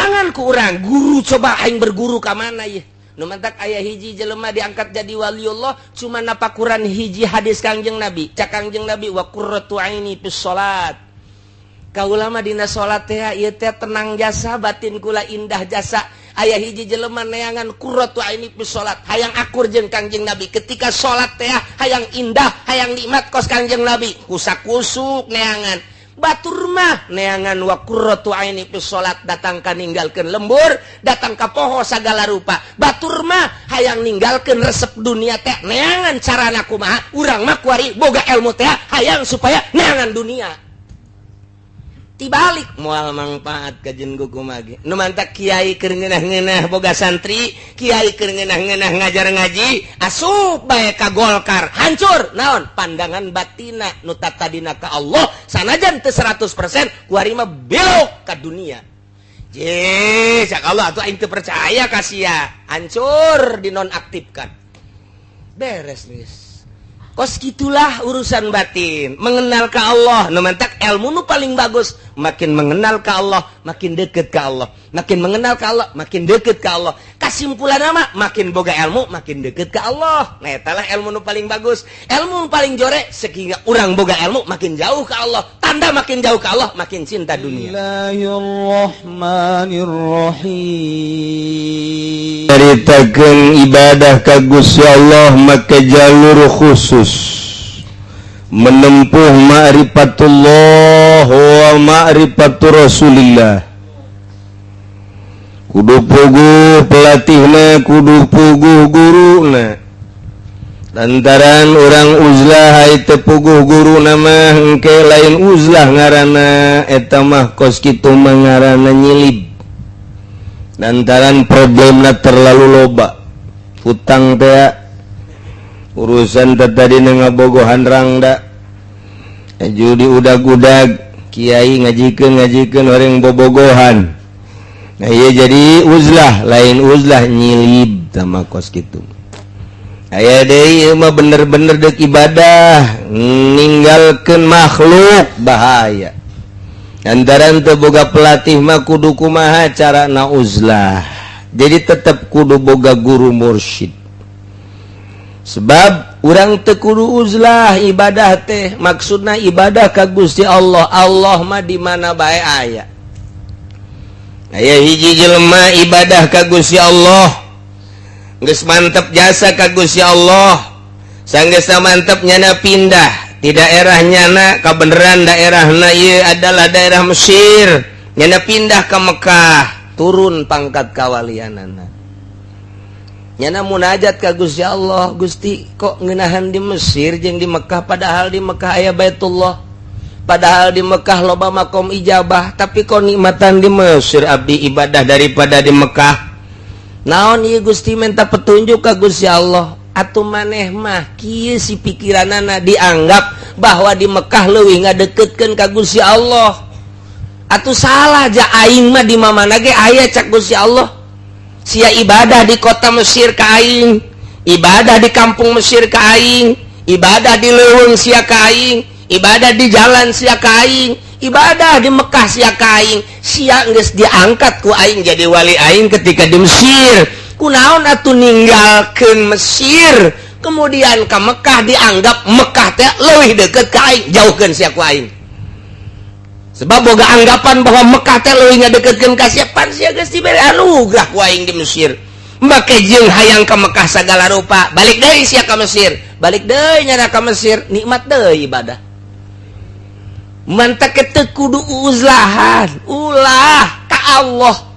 Diteangan ku urang guru, coba aing berguru ka mana ye? Nu mantak aya hiji jelema diangkat jadi waliullah cuma napakuran hiji hadis Kangjeng Nabi. Cak Kangjeng Nabi, "Wa qurratu aini fis salat." Kaula mah dina salat teh ieu teh tenang jasa, batin kula indah jasa. Aya hiji jelema neangan qurratu aini fis salat, hayang akur jeung Kangjeng Nabi. Ketika salat teh hayang indah, hayang nikmat kos Kangjeng Nabi, kusak kusuk neangan. Batur mah neangan wa qurratu aini fi salat, datang ka ninggalkeun lembur, datang ka poho sagala rupa. Batur mah hayang ninggalkeun resep dunia teh, neangan carana kumaha. Urang mah kuari boga ilmu teh hayang supaya neangan dunia, tibalik moal mangfaat kajen kumaha ge. Nu mantak kiai keur ngeunah-ngeunah boga santri, kiai keur ngeunah-ngeunah ngajar ngaji, asup bae ka Golkar, hancur. Naon? Pandangan batina nu tadina ka Allah sanajan teu 100%, kuari mah belok ka dunia. Je, cak Allah atuh aing teu percaya ka sia, hancur, dinonaktifkan. Beres geus. Kos gitulah urusan batin, mengenal ke Allah. Nu mantak ilmu nu paling bagus, makin mengenal ke Allah, makin deket ke Allah. Makin mengenal ke Allah, makin deket ke Allah. Kesimpulan nama, makin boga ilmu, makin deket ke Allah. Nah, etalah ilmu nu paling bagus. Ilmu nu paling jore, sehingga orang boga ilmu makin jauh ke Allah. Tanda makin jauh ke Allah, makin cinta dunia. Bismillahirrahmanirrahim. Caritakeun ibadah ka Gusti Allah make jalur khusus menempuh ma'rifatullah wa ma'rifatur Rasulillah. Kudu puguh pelatihna, kudu puguh guruna, lantaran orang uzlah teu puguh guru nama engke lain uzlah ngaranna, eta mah kos kitu mah ngaranna nyilib, lantaran problemna terlalu loba, hutang teh, urusan tadi ngabogohan rangda, judi udag-udag, kiai ngajikeun ngajikeun orang bobogohan. Nah iya, jadi uzlah lain uzlah, nyilib sama kos gitu. Aya deui mah bener-bener dek ibadah ninggalkeun makhluk, bahaya lantaran teu boga pelatih mah. Kudu kumaha cara na uzlah? Jadi tetap kudu boga guru mursyid, sebab urang teu kudu uzlah ibadah teh. Maksudna ibadah ka Gusti Allah, Allah mah di mana bae aya. Aya hiji jelema ibadah ka Gusti Allah, geus mantep jasa ka Gusti Allah. Sanggeusna mantep, nyana pindah di daerah nyana. Kabeneran daerahna ieu adalah daerah Mesir, nyana pindah ke Mekah, turun pangkat kawalianana. Nyana munajat ka Gusti Allah, "Gusti, kok ngenahan di Mesir jeung di Mekah, padahal di Mekah aya Baitullah, padahal di Mekah loba makom ijabah, tapi kok nikmatan di Mesir abdi ibadah daripada di Mekah? Naon ieu, Gusti?" Minta petunjuk ka Gusti Allah. Atuh maneh mah kieu si pikiranana, dianggap bahwa di Mekah leuwih ngadeketkeun ka Gusti Allah. "Atuh salah ja, aing mah di mana ge aya," cak Gusti Allah. "Sia ibadah di kota Mesir ka aing, ibadah di kampung Mesir ka aing, ibadah di leuweung sia ka aing, ibadah di jalan sia ka aing, ibadah di Mekah sia ka aing. Sia geus diangkat ku aing jadi wali aing ketika di Mesir. Kunaon atuh ninggalkeun Mesir kemudian ke Mekah, dianggap Mekah teh leuwih deket ka aing? Jauhkeun sia ku aing, sebab boga anggapan bahwa Mekah teh leuwih ngadeketkeun ka sia. Pan sia geus dibere anugerah ku aing di Mesir, make jeung hayang ka Mekah sagala rupa. Balik deui sia ka Mesir." Balik deui nyana ka Mesir, nikmat deui ibadah. Mantak teu kudu uzlahan, ulah ka Allah.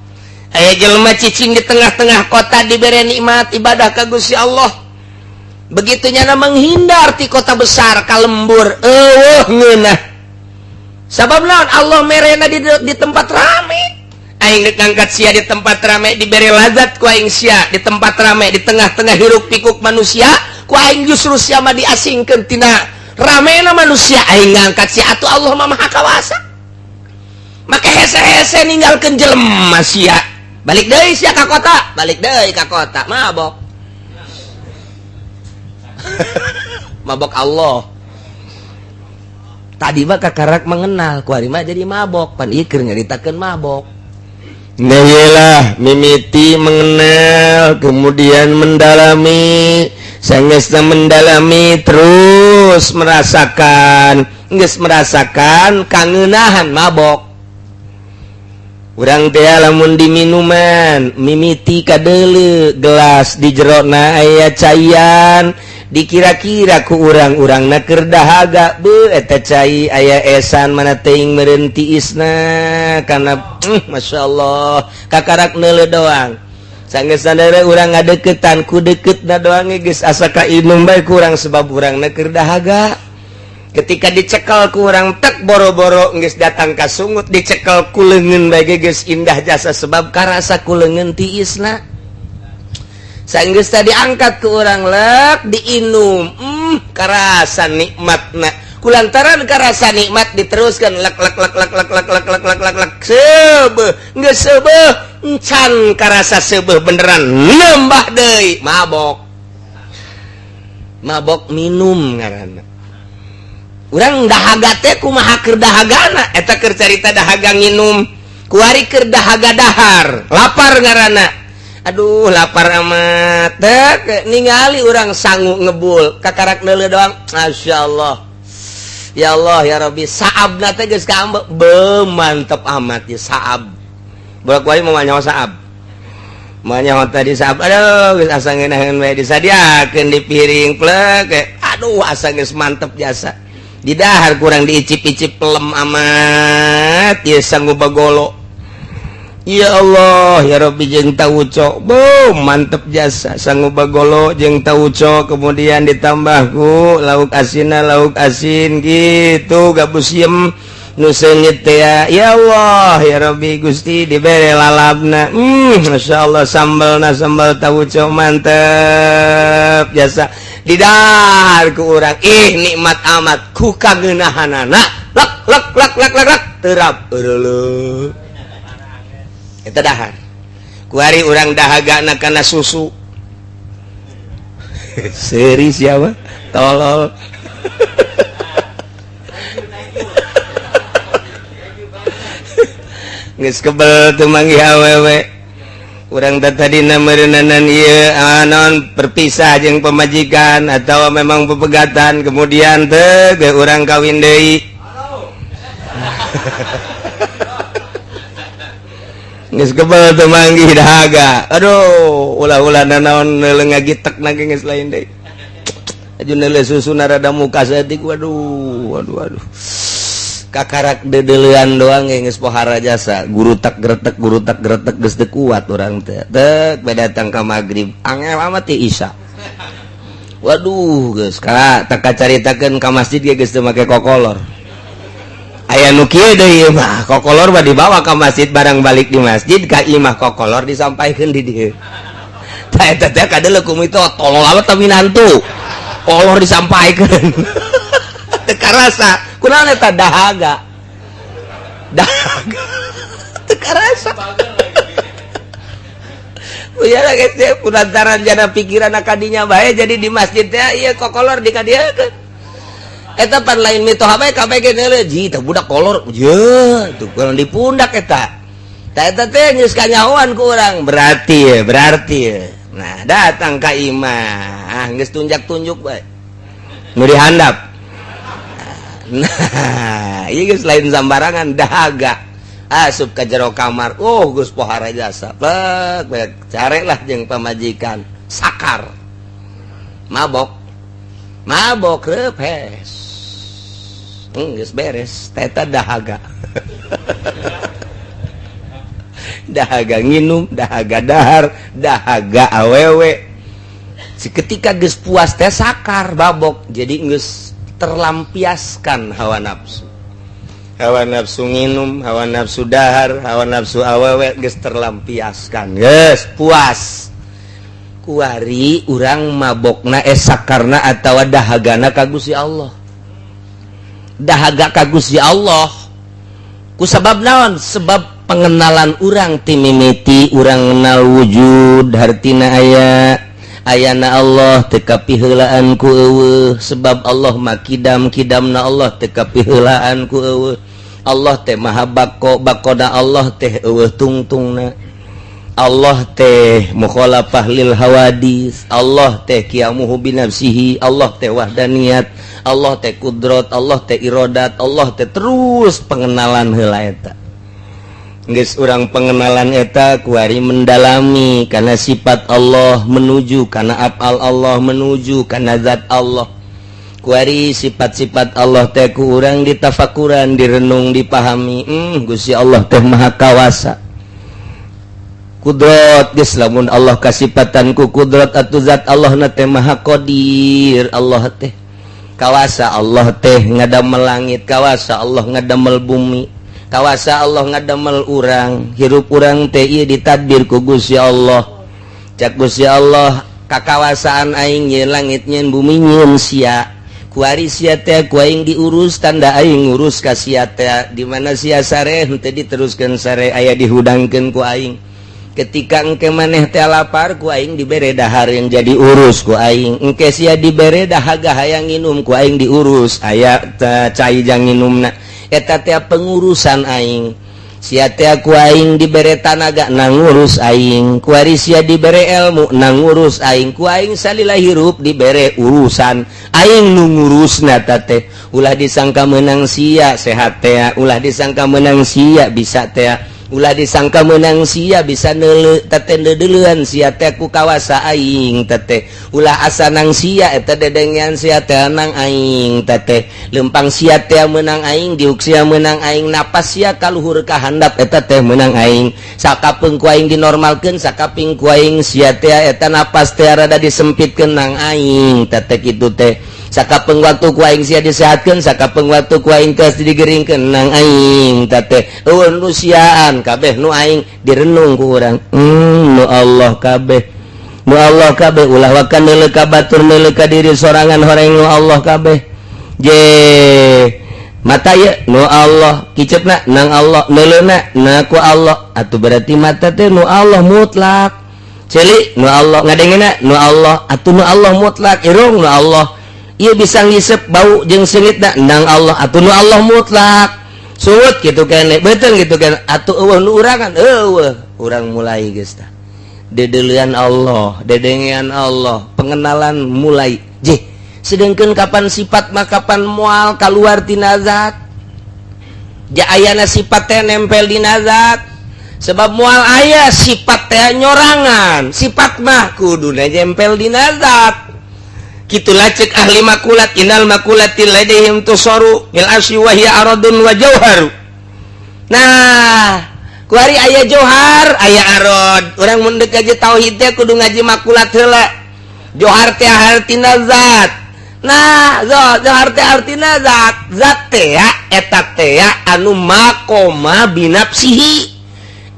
Aya jelema cicing di tengah-tengah kota, dibere nikmat ibadah ka Gusti Allah. Begitu nyana menghindar ti kota besar ka lembur, eueuh ngeunah. Sabab naon? Allah merena di tempat rame. Aing dek ngangkat sia di tempat rame, dibere lazat ku aing sia di tempat rame, di tengah-tengah hiruk pikuk manusia. Ku aing justru sia mah diasingkeun tina ramena manusia, aing ngangkat sia. Atuh Allah mah maha kawasa. Maka hese-hese ninggalkeun jelema sia. Balik deui sia ka kota, balik deui ka kota, mabok, mabok Allah. Tadi mah kakarak mengenal, kuari mah jadi mabok. Pan ieu keur nyaritakeun mabok. Nah, mimiti mengenal, kemudian mendalami, sanggeusna mendalami terus merasakan, geus merasakan kangeunahan mabok. Urang teh lamun diminuman mimiti kadeuleu gelas di jerona aya caian, dikira-kira ku urang-urang na keur dahaga, beuh, eta cai aya esan, mana teuing meureun tiisna kana. Masya Allah, kakarak neuleu doang, sanggeus sadar urang ngadeukeutan, ku deukeutna doang geus asa kainum bae kurang, sebab urangna keur dahaga. Ketika dicekel ku urang tek, boro-boro geus datang ka sungut, dicekel ku leungeun bae geus indah jasa, sebab karasa ku leungeun tiisna. Sanggeus tadi angkat ku urang lek, diinum, karasa nikmatna. Kulantaran karasa nikmat diteruskan, lek lek lek lek lek lek lek lek lek lek lek, seubeuh, geus seubeuh, encan karasa seubeuh beneran, nambah deui, mabok. Mabok minum ngaranna. Urang dahaga teh kumaha keur dahagana? Eta keur carita dahaga nginum. Kuari keur dahaga dahar, lapar ngaranna. Aduh, lapar amat. Tek ningali urang sangu ngebul, kakarak neuleu doang, Masya Allah, ya Allah, ya Rabbi, saabna teh geus kaambek, be mantep amat ya saab. Bolak balik mau nyawa saab, mau nyawa tadi saab. Aduh, geus asa ngeunaheun bae disadiakeun di piring plek. Aduh, asa geus mantep jasa. Di dahar kurang diicip-icip, pelem amat ya sangu bagolo. Ya Allah, ya Rabbi, jeung tauco, bo mantep jasa sangu bagolo jeung tauco, kemudian ditambah ku lauk asinna, lauk asin gitu, gabus siem nu seungit teh. Ya Allah, ya Rabbi, Gusti, dibere lalabna, Masya Allah, sambelna sambal tauco mantep jasa. Didahar ku urang, ih, nikmat amat. Ku kangeunahanana, lek lek lek lek lek lek, terap eureuleuh. Eta dahar. Kuari urang dahagana kana susu seri, siapa tolol. Geus kebel teu manggih awewe urang teh. Tadina meureunanan ieu naon, berpisah jeung pamajikan atau memang pepegatan, kemudian teh ge urang kawin deui. Geus kebel teu manggih dahaga. Aduh, ulah-ulah nanaon, neuleuh ngagitek na ge geus lain deui. Aju neuleuh susu rada muka saeutik. Waduh, waduh, waduh, kakarak dedeleuan doang ge geus pohara jasa, gurutak gretek, gurutak gretek, geus teu kuat urang teh. Tek bae datang ka magrib, angel amat teh isya. Waduh, geus ka tak kacaritakeun ka masjid ge geus teu make kokolor. Aya nu kieu deui ieu mah, kokolor mah dibawa ka masjid, barang balik di masjid ka imah, kokolor disampaikan di dieu. Tah, eta teh kadeuleu ku itu tolol amat minantu kolor disampaikan, teu karasa. Kunaon eta? Dahaga, dahaga teu karasa. Iya lah guys, kulantaran jana pikiran kadinya bae, jadi di masjid teh ieu kokolor di kadieu. Eta pan lain mitoha bae, kabeh ge neuleuh, ji teh budak kolor ye tuh kurang di pundak eta. Tah, eta teh geus kanyahoan ku urang, berarti ya, berarti ya. Nah, datang ka imah, ah, geus tunjak-tunjuk bae nu dihandap. Nah, ieu geus lain sambarangan dahaga. Asup ka jero kamar, oh, geus pohara jasa, plek bae care lah jeung pamajikan, sakar, mabok, mabok repes, geus beres. Teta dahaga, dahaga nginum, dahaga dahar, dahaga awewe. Seketika geus puas teh sakar, babok. Jadi geus terlampiaskan hawa nafsu, hawa nafsu nginum, hawa nafsu dahar, hawa nafsu awewe geus terlampiaskan, geus puas. Kuari urang mabokna, sakarna atawa dahagana ka Gusti Allah, dahaga ka Gusti Allah. Ku sabab naon? Sebab pengenalan urang ti mimiti urang kenal wujud, hartina aya, ayana Allah teu kapiheulaan ku eueuh, sebab Allah mah kidam, kidamna Allah teu kapiheulaan ku eueuh. Allah teh maha bako, bakoda Allah teh eueuh tungtungna. Allah teh mukhalafah lil hawadis, Allah teh qiyamuhu binafsihi, Allah teh wahdaniyat, Allah teh kudrat, Allah teh irodat, Allah teh terus pengenalan heula eta. Geus urang pengenalan eta, kuari mendalami karena sifat Allah, menuju karena afal Allah, menuju karena zat Allah. Kuari sifat-sifat Allah teh ku urang ditafakuran, direnung, dipahami. Gusti Allah teh maha kawasa, kudrot. Geus lamun Allah kasipatan ku kudrot, atuh zat Allah na teh maha qadir. Allah teh kawasa, Allah teh ngadamel langit, kawasa Allah ngadamel bumi, kawasa Allah ngadamel urang. Hirup urang teh ieu ditadbir ku Gusti Allah. Cak Gusti Allah, kakawasaan aing nyeun langit, nyeun bumi, nyeun sia. Kuari sia teh ku aing diurus, tanda aing ngurus ka sia teh. Di mana sia sare henteu diteruskeun sare, aya dihudangkeun ku aing. Ketika engke maneh teh lapar, ku aing dibere dahareun, jadi urus ku aing. Engke sia dibere dahaga, hayang nginum, ku aing diurus, aya cai jang nginumna. Eta teh pengurusan aing. Sia teh ku aing dibere tanaga, na ngurus aing. Kuari sia dibere ilmu, na ngurus aing. Ku aing salila hirup dibere urusan, aing nu ngurusna teh. Ulah disangka menang sia sehat teh, ulah disangka menang sia bisa teh, ulah disangka menang sia bisa neuleu teh. Deuleuan sia teh ku kawasa aing teh. Ulah asa nang sia, eta dedengean sia teh nang aing teh. Lempang sia teh menang aing, diuk sia menang aing, napas sia kaluhur ka handap eta teh menang aing. Sakapeung ku aing dinormalkeun, sakaping ku aing sia teh eta napas teh rada disempitkeun, nang aing teh kitu teh. Sakapeng waktu ku aing sia disehatkeun, sakapeng waktu ku aing teh digeringkeun, nang aing teh. Eueuh nu siaan, kabeh nu aing. Direnung ku urang, nu Allah kabeh, nu Allah kabeh. Ulah wakan neuleuh ka batur, neuleuh ka diri sorangan, horeng nu Allah kabeh. Je mata ye nu Allah, kicepna nang Allah, neuleuna na ku Allah. Atuh berarti mata teh nu Allah mutlak, ceuli nu Allah, ngadengena nu Allah, atuh nu Allah mutlak, irung nu Allah. Ieu bisa ngisep bau jeung seungitna nang Allah, atuh nu Allah mutlak. Sungut gitu kene, betul gitu kan? Atuh eueuh nu urangan, eueuh. Urang mulai geus tah dedeulean Allah, dedengean Allah, pengenalan mulai. Jeh, sedangkan kapan sifat mah kapan moal keluar tina zat? Ja ayana sifat teh nempel dina zat, sebab moal aya sifat teh nyorangan. Sifat mah kuduna nempel dina zat. Gitulah cek ahli makulat, innal makulati ladaihim tusaru bil asyi wa hiya aradun wa jauharu. Nah, kuari aya johar, aya arad. Urang mun deuk ngaji tauhid teh kudu ngaji makulat heula. Johar teh artina zat. Nah, johar teh artina zat. Zat teh eta teh anu maqoma binafsihi.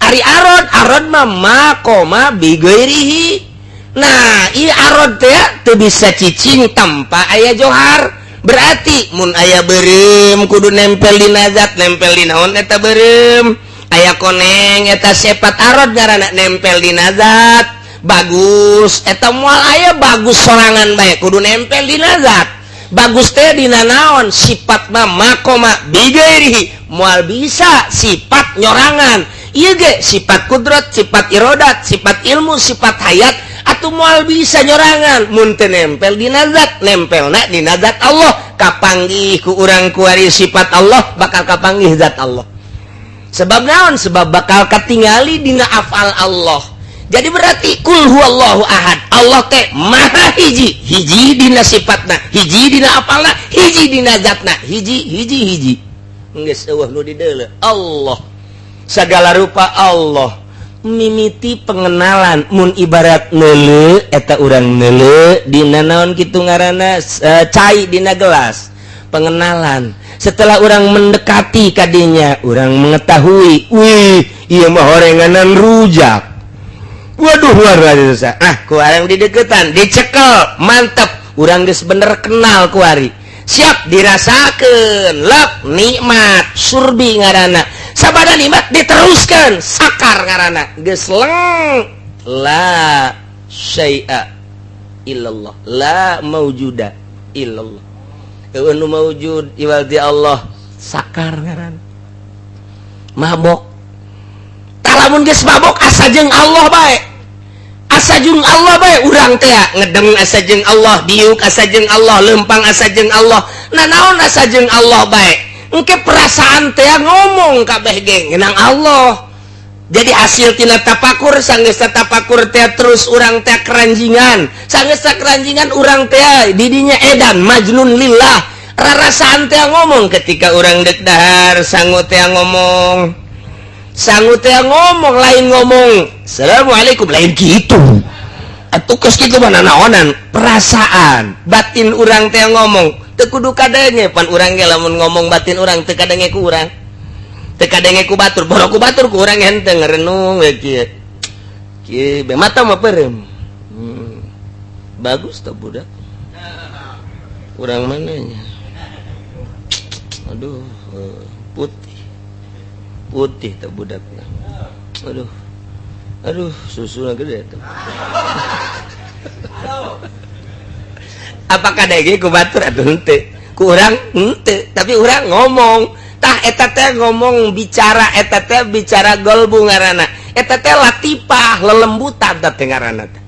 Ari arad, arad mah maqoma bigairihi. Nah, ieu arad teh teu bisa cicing tanpa aya johar. Berarti mun aya beureum kudu nempel di zat, nempel di naon eta beureum. Aya koneng, eta sifat arad ngaranna, nempel di zat. Bagus eta moal aya bagus sorangan bae, kudu nempel di zat. Bagus teh dina naon? Sifat mah maqoma bigairihi, moal bisa sifat nyorangan. Ieu ge sifat kudrat, sifat irodat, sifat ilmu, sifat hayat, atau moal bisa nyorangan mun teu nempel dina zat. Nempelna dina zat Allah, kapanggih ku urang kuari sifat Allah, bakal kapanggih zat Allah. Sebab naon? Sebab bakal katingali dina afal Allah. Jadi berarti kul huwallahu ahad, Allah teh maha hiji, hiji dina sifatna, hiji dina afalna, hiji dina zatna, hiji hiji hiji. Geus eueuh nu dideuleu, Allah, segala rupa Allah. Mimiti pengenalan, mun ibarat neuleu eta urang neuleu dina naon kitu ngaranna, cai dina gelas. Pengenalan, setelah orang mendekati kadinya, orang mengetahui, wih, ieu mah horenganan rujak. Waduh, luar biasa. Ah, ku urang dideketan, dicekel, mantep. Urang geus bener kenal kuari, siap dirasakeun, lep, nikmat, surbi ngaranna. Sabada nikmat diteruskan, sakar ngaranna. Geus leng, la syai'a illallah, la maujuda illallah. Eueuh nu maujud iwal ti Allah, sakar ngaranna. Mabok. Tah lamun geus mabok asa jeung Allah bae. Asa jeung Allah bae urang teh ngedeng asa jeung Allah, diuk asa jeung Allah, lempang asa jeung Allah. Nah naon asa jeung Allah bae? Engke perasaan teh ngomong kabeh ge ngeunang Allah. Jadi hasil tina tapakur sanggeus tapakur teh terus urang teh keranjingan. Sanggeus keranjingan urang teh didinya edan majnun lillah. Rarasaan teh ngomong ketika urang dek dahar sangu teh ngomong. Sangu teh ngomong lain ngomong assalamualaikum lain gitu. Atuh kos kitu mah nanaonan perasaan batin urang teh ngomong teu kudu kadenge pan urang ge lamun ngomong batin urang teu kadenge ku urang. Teu kadenge ku batur, boro ku batur ku urang henteu ngerenung we kieu. Kieu be mata mah peureum. Bagus teh budak. Urang mananya? Aduh, putih. Putih teh budakna. Aduh. Aduh, susuna gede teh. Apakah kadenge ku batur atuh henteu? Ku urang henteu, tapi urang ngomong. Tah eta teh ngomong bicara eta teh bicara golbu ngaranna. Eta teh latifah lelembutan teh ngaranna teh.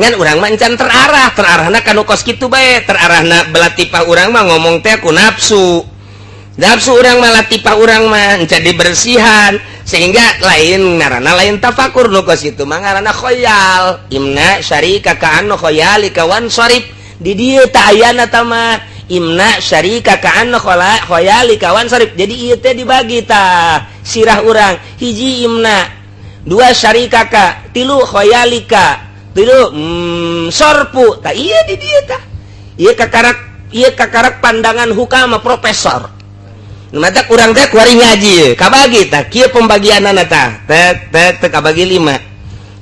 Ngan urang mah encan terarah, terarahna kanu kos kitu bae, terarahna belatipah urang mah ngomong teh ku nafsu. Nafsu urang mah latifah urang mah encan dibersihan sehingga lain ngaranna lain tafakur nu kos kitu mah ngaranna khoyal. Imna syarika ka anu khoyalika wan sarif. Di dieu teh ayana tah mah imna syarika ka'anna khoyali kawan sarif. Jadi ieu teh dibagi tah sirah urang hiji imna, dua syarika ka, tilu khoyalika, tilu sorpu. Tah ieu di dieu tah. Ieu kakarak pandangan hukama profesor. Nu matak urang teh kuari ngaji kabagi tah kieu pembagianana tah. Tek tek tek kabagi 5.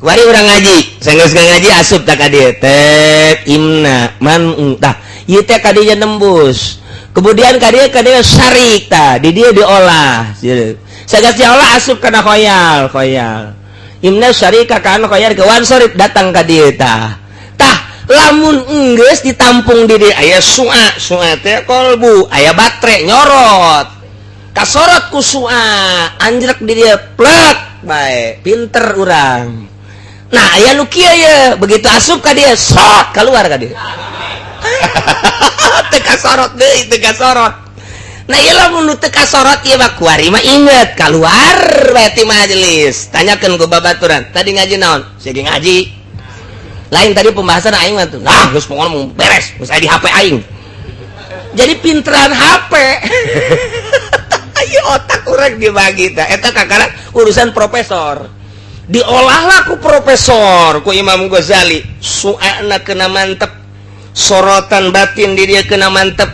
Kuari urang ngaji, sanggeus ngaji asup tah ka dieu. Tek imna man tah. Ieu teh kadinya nembus. Kemudian kadieu syarik tah, di dieu diolah. Sagas diolah asup kana khoyal, khoyal. Imna syarika kana khoyal ke wan sarif datang ka dieu tah. Tah, lamun enggeus ditampung di dieu aya su'a, su'a teh kolbu, aya batre nyorot. Kasorot ku su'a, anjrek di dieu plek bae, pinter urang. Nah, aya nu kieu ye, begitu asup ka dieu sok keluar ka dieu. Teu kasorot deui, teu kasorot. Nah, ieu lamun nu teu kasorot ieu mah kuari mah inget kaluar bae ti majelis. Tanyakeun ku babaturan, tadi ngaji naon? Sia ge ngaji. Lain tadi pembahasan aing mah tuh. Nah, geus pokona mah beres, geus aya di HP aing. Jadi pinteran HP. Ieu otak urang dibagi tah. Eta kakara urusan profesor. Diolahlah ku profesor, ku Imam Ghazali. Su'ana kena mantep. Sorotan batin di dia kena mantep.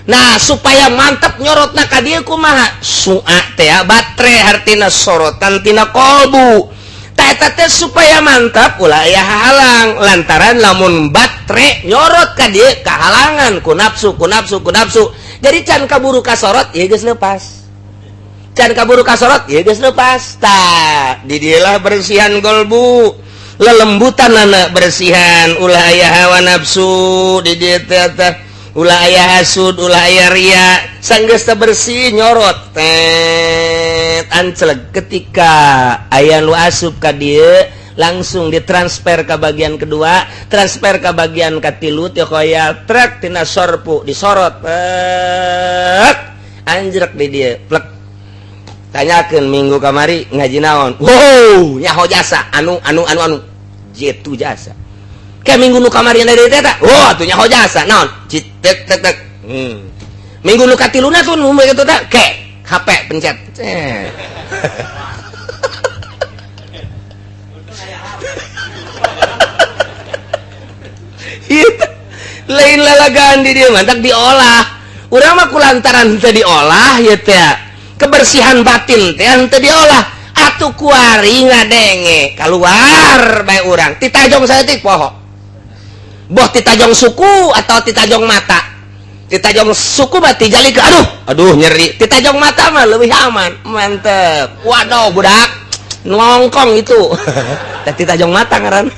Nah supaya mantep nyorotna ka dieu kumaha? Su'a teh batre hartina sorotan tina kolbu. Tah eta teh supaya mantap ulah aya halang lantaran lamun batre nyorot ka dieu kahalangan ku nafsu ku nafsu ku nafsu. Jadi can kaburu kasorot ieu geus lepas. Can kaburu kasorot ieu geus lepas. Tah di dieu lah bersihan kolbu. Lelembutan anak bersihan ulah aya hawa nafsu di dieu teh ulah aya hasud ulah aya ria sanggeus teh bersih nyorot tet anceleg ketika aya nu asup ka dieu langsung ditransfer ke bagian kedua, transfer ke bagian katilu teh khoyal trek tina sorpu disorot plek anjrek di dieu plek. Tanyakeun minggu kamari ngaji naon? Wow, nyaho jasa anu anu anu anu jitu jasa. Ke minggu nu kamari deui teh tah. Wah, atuh nyaho jasa naon? Citek tek tek. Minggu nu katiluna tuh nu kitu teh ke HP pencet. Ieu lain lalagaan di dieu mantak diolah. Urang mah kulantaran teu diolah ieu teh. Kebersihan batin teh henteu diolah atuh kuari ngadenge keluar bae urang titajong saeutik poho boh titajong suku atau titajong mata. Titajong suku mah tijali ke aduh aduh nyeri, titajong mata mah leuwih aman mantep. Waduh budak nongkong itu teh titajong mata ngaran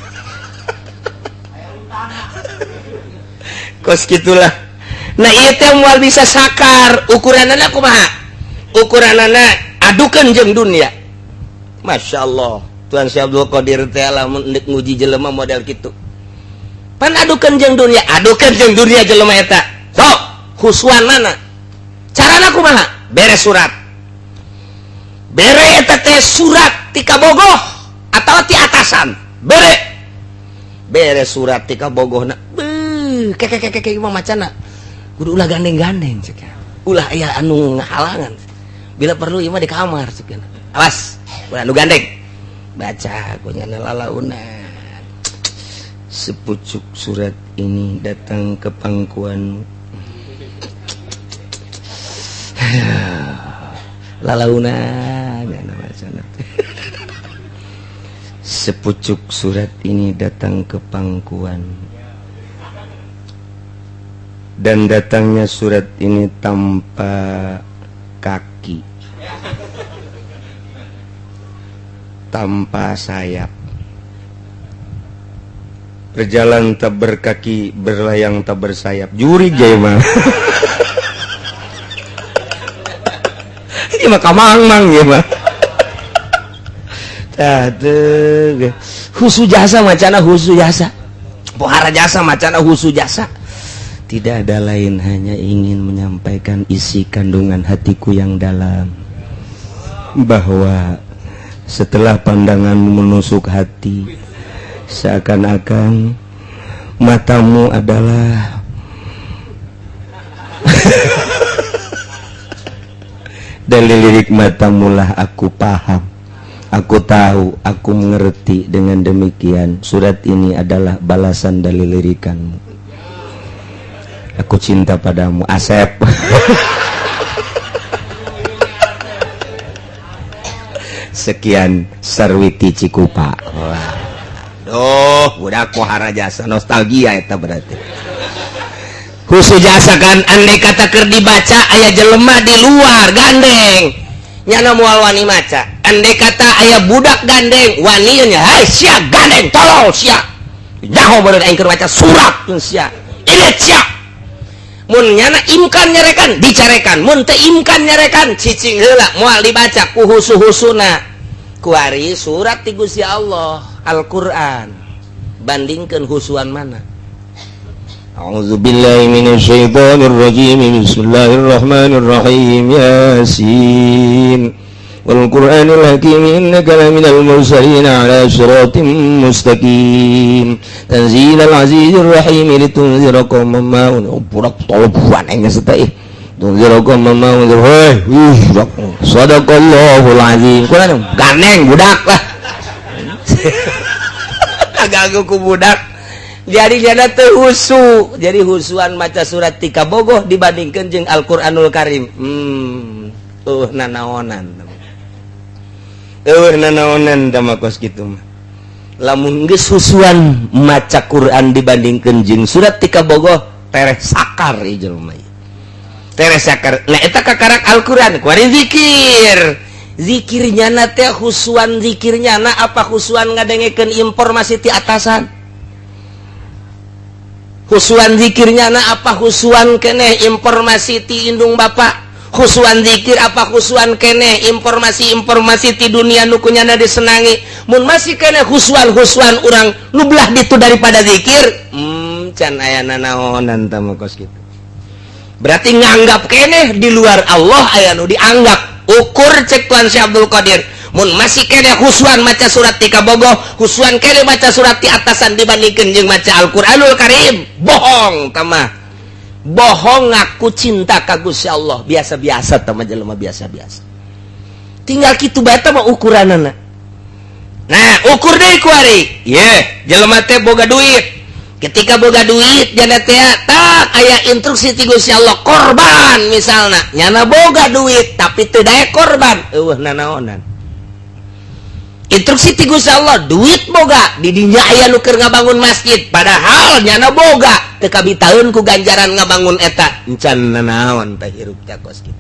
kos gitulah. Nah ieu teh moal bisa sakar ukuranana kumaha? Ukuranana Adukeun jeung dunia. Masya Allah, Tuhan Syekh Abdul Qadir teh lamun deuk nguji jelema model kitu. Pan adukeun jeung dunia, adukeun jeung dunia jelema eta. Sok, khusuan mana? Carana kumaha? Bere surat. Bere eta teh surat ti kabogoh atawa ti atasan. Bere. Bere surat ti kabogohna. Beuh, keke keke keke mah macana. Kudu ulah gandeng-gandeng cek. Ulah aya anu ngahalangan. Bila perlu ieu mah di kamar cek. Awas, ulah anu gandeng. Baca kunyana lalaunan. Sepucuk surat ini datang ke pangkuanmu. Lalaunan macana. Sepucuk surat ini datang ke pangkuan. Dan datangnya surat ini tanpa kaki, tanpa sayap, berjalan tak berkaki, berlayang tak bersayap. Juri jaya mah. Ieu mah kamang-mang ieu mah. Tah teu husu jasa macana husu jasa. Pohara jasa macana husu jasa. Tidak ada lain, hanya ingin menyampaikan isi kandungan hatiku yang dalam, bahwa setelah pandanganmu menusuk hati, seakan-akan matamu adalah dari lirik matamulah aku paham, aku tahu, aku mengerti. Dengan demikian surat ini adalah balasan dari lirikanmu. Aku cinta padamu, Asep. Sekian Sarwiti Cikupa. Wah. Duh, budak pohara jasa nostalgia eta berarti. Khusus jasa kan andai kata keur dibaca aya jelema di luar gandeng. Nyana moal wani maca. Andai kata aya budak gandeng wani nya, "Hai sia gandeng, tolol sia." Nyaho beureun aing keur maca surat sia. Ini sia. Mun nyana imkan nyarekan dicarekan, mun teu imkan nyarekan cicing heula moal dibaca ku husu-husuna. Kuari surat ti Gusti Allah Al-Qur'an. Bandingkeun husuan mana? A'udzubillahi minasyaitonir rajim. Bismillahirrahmanirrahim. Yasin wal Qur'anil Hakim, innaka laminal mursalin ala siratim mustaqim, tanzilal azizir rahim, litunzira qauman ma budak tolbuan aing geus teh tunzira qauman ma unzir. Hei, sadaqallahul azim. Kurang gandeng budak lah. Kaganggu ku budak. Jadi jana teu husu. Jadi husuan maca surat ti kabogoh dibandingkeun jeung Al-Qur'anul Karim. Nanaonan. Nanaonan tah mah kos kitu mah. Lamun geus husuan maca Quran dibandingkeun jeung surat ti kabogoh, tereh sakar ieu jelema ieu. Tereh sakar. Nah eta kakarak Al-Qur'an kuari zikir. Zikirnya na teh husuan zikirnya na apa husuan ngadengekeun informasi ti atasan? Husuan zikirnya na apa husuan keneh informasi ti indung bapak? Husuan zikir apa husuan keneh informasi-informasi ti dunia nu kunyana disenangi? Mun masih keneh husuan-husuan urang nu belah ditu daripada zikir, can aya nanaonan tah mah kos kitu. Berarti nganggap keneh di luar Allah aya nu dianggap. Ukur cek Tuan Syekh Abdul Qadir, mun masih keneh husuan maca surat ti kabogoh, husuan keneh maca surat ti atasan dibandingkeun jeung maca Al-Qur'anul Karim, bohong tah mah. Bohong ngaku cinta ka Gusti Allah, biasa-biasa tah mah jelema biasa-biasa. Tinggal kitu bae tah mah ukuranana. Nah, ukur deui ku ari. Ye, jelema teh boga duit. Ketika boga duit jana teh tak aya instruksi ti Gusti Allah korban misalna. Nyana boga duit tapi teu daek korban, eueuh nanaonan. Instruksi ti Gusti Allah duit boga di dinya aya nu keur ngabangun masjid, padahal nyana boga teu kabitaeun ku ganjaran ngabangun eta. Encan nanaon teh hirup teh kos kitu.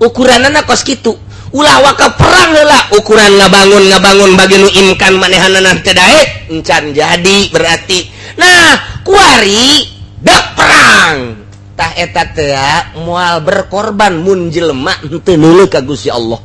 Ukuranana kos kitu. Ulah waka perang heula ukuran ngabangun bagi nu imkan manehanana teu daek encan jadi berarti. Nah, kuari dek perang tah eta teh moal berkorban mun jelema henteu neuleuh ka Gusti Allah.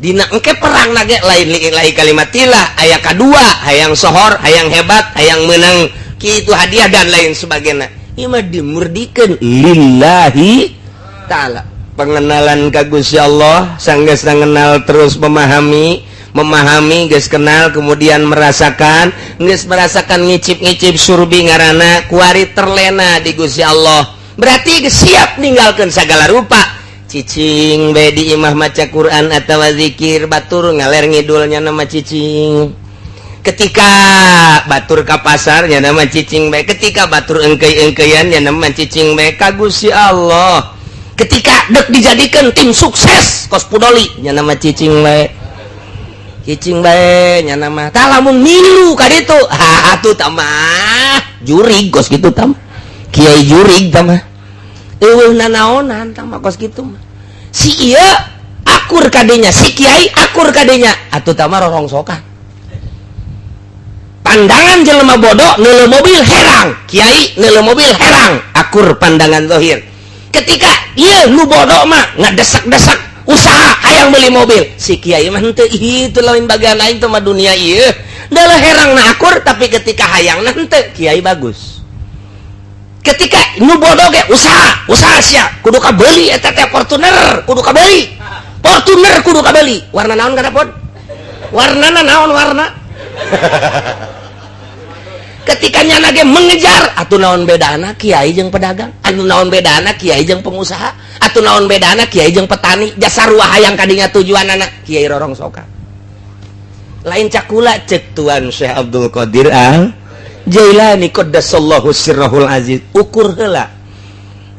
Dina engke perang nage lain li'ilahi kalimatillah, aya kadua, hayang sohor, hayang hebat, hayang menang kitu hadiah dan lain sebagainya. Ieu mah dimurdikeun lillahi ta'ala. Pengenalan ka Gusti Allah, sanggeus kenal terus memahami, memahami geus kenal, kemudian merasakan, geus merasakan ngicip-ngicip surbi ngaranna kuari terlena di Gusti Allah. Berarti geus siap ninggalkeun segala rupa. Cicing bae di imah maca Quran atau zikir, batur ngaler ngidulnya nama cicing. Ketika batur ka pasar nya nama cicing bae, ketika batur engkei-engkeian nya nama cicing bae ka Gusti Allah. Ketika dek dijadikan tim sukses kos pudoli nya nama cicing bae. Cicing bae nya nama. Tah, lamun milu ka ditu, ha atuh tamah jurig kos kitu tam. Kiai jurig tamah. Eueuh nanaonan tamah kos kitu mah. Si ieu akur kadenya, si kiai akur kadenya, atuh tamah rorongsokan. Pandangan jelema bodoh neuleuh mobil herang, kiai neuleuh mobil herang, akur pandangan zahir. Ketika ieu nu bodoh mah ngadesak-desak usaha hayang beli mobil, si kiai mah henteu, itu lain bagian lain tuh mah dunia ieu. Dalah herang na akur, tapi ketika hayang na henteu, kiai bagus. Ketika nu bodoh ge usaha, usaha sia kudu kabeli eta teh Fortuner, kudu kabeli. Fortuner kudu kabeli. Warna naon kana pod? Warnana naon warna? Ketika nyana ge mengejar, atuh naon bedana kiai jeung pedagang, atuh naon bedana kiai jeung pengusaha, atuh naon bedana kiai jeung petani, jasa ruah hayang kadinya tujuanana, kiai rorongsokan. Lain cakula, cek Tuan Syekh Abdul Qadir Al Jailani qaddasallahu sirrahul aziz, ukur heula.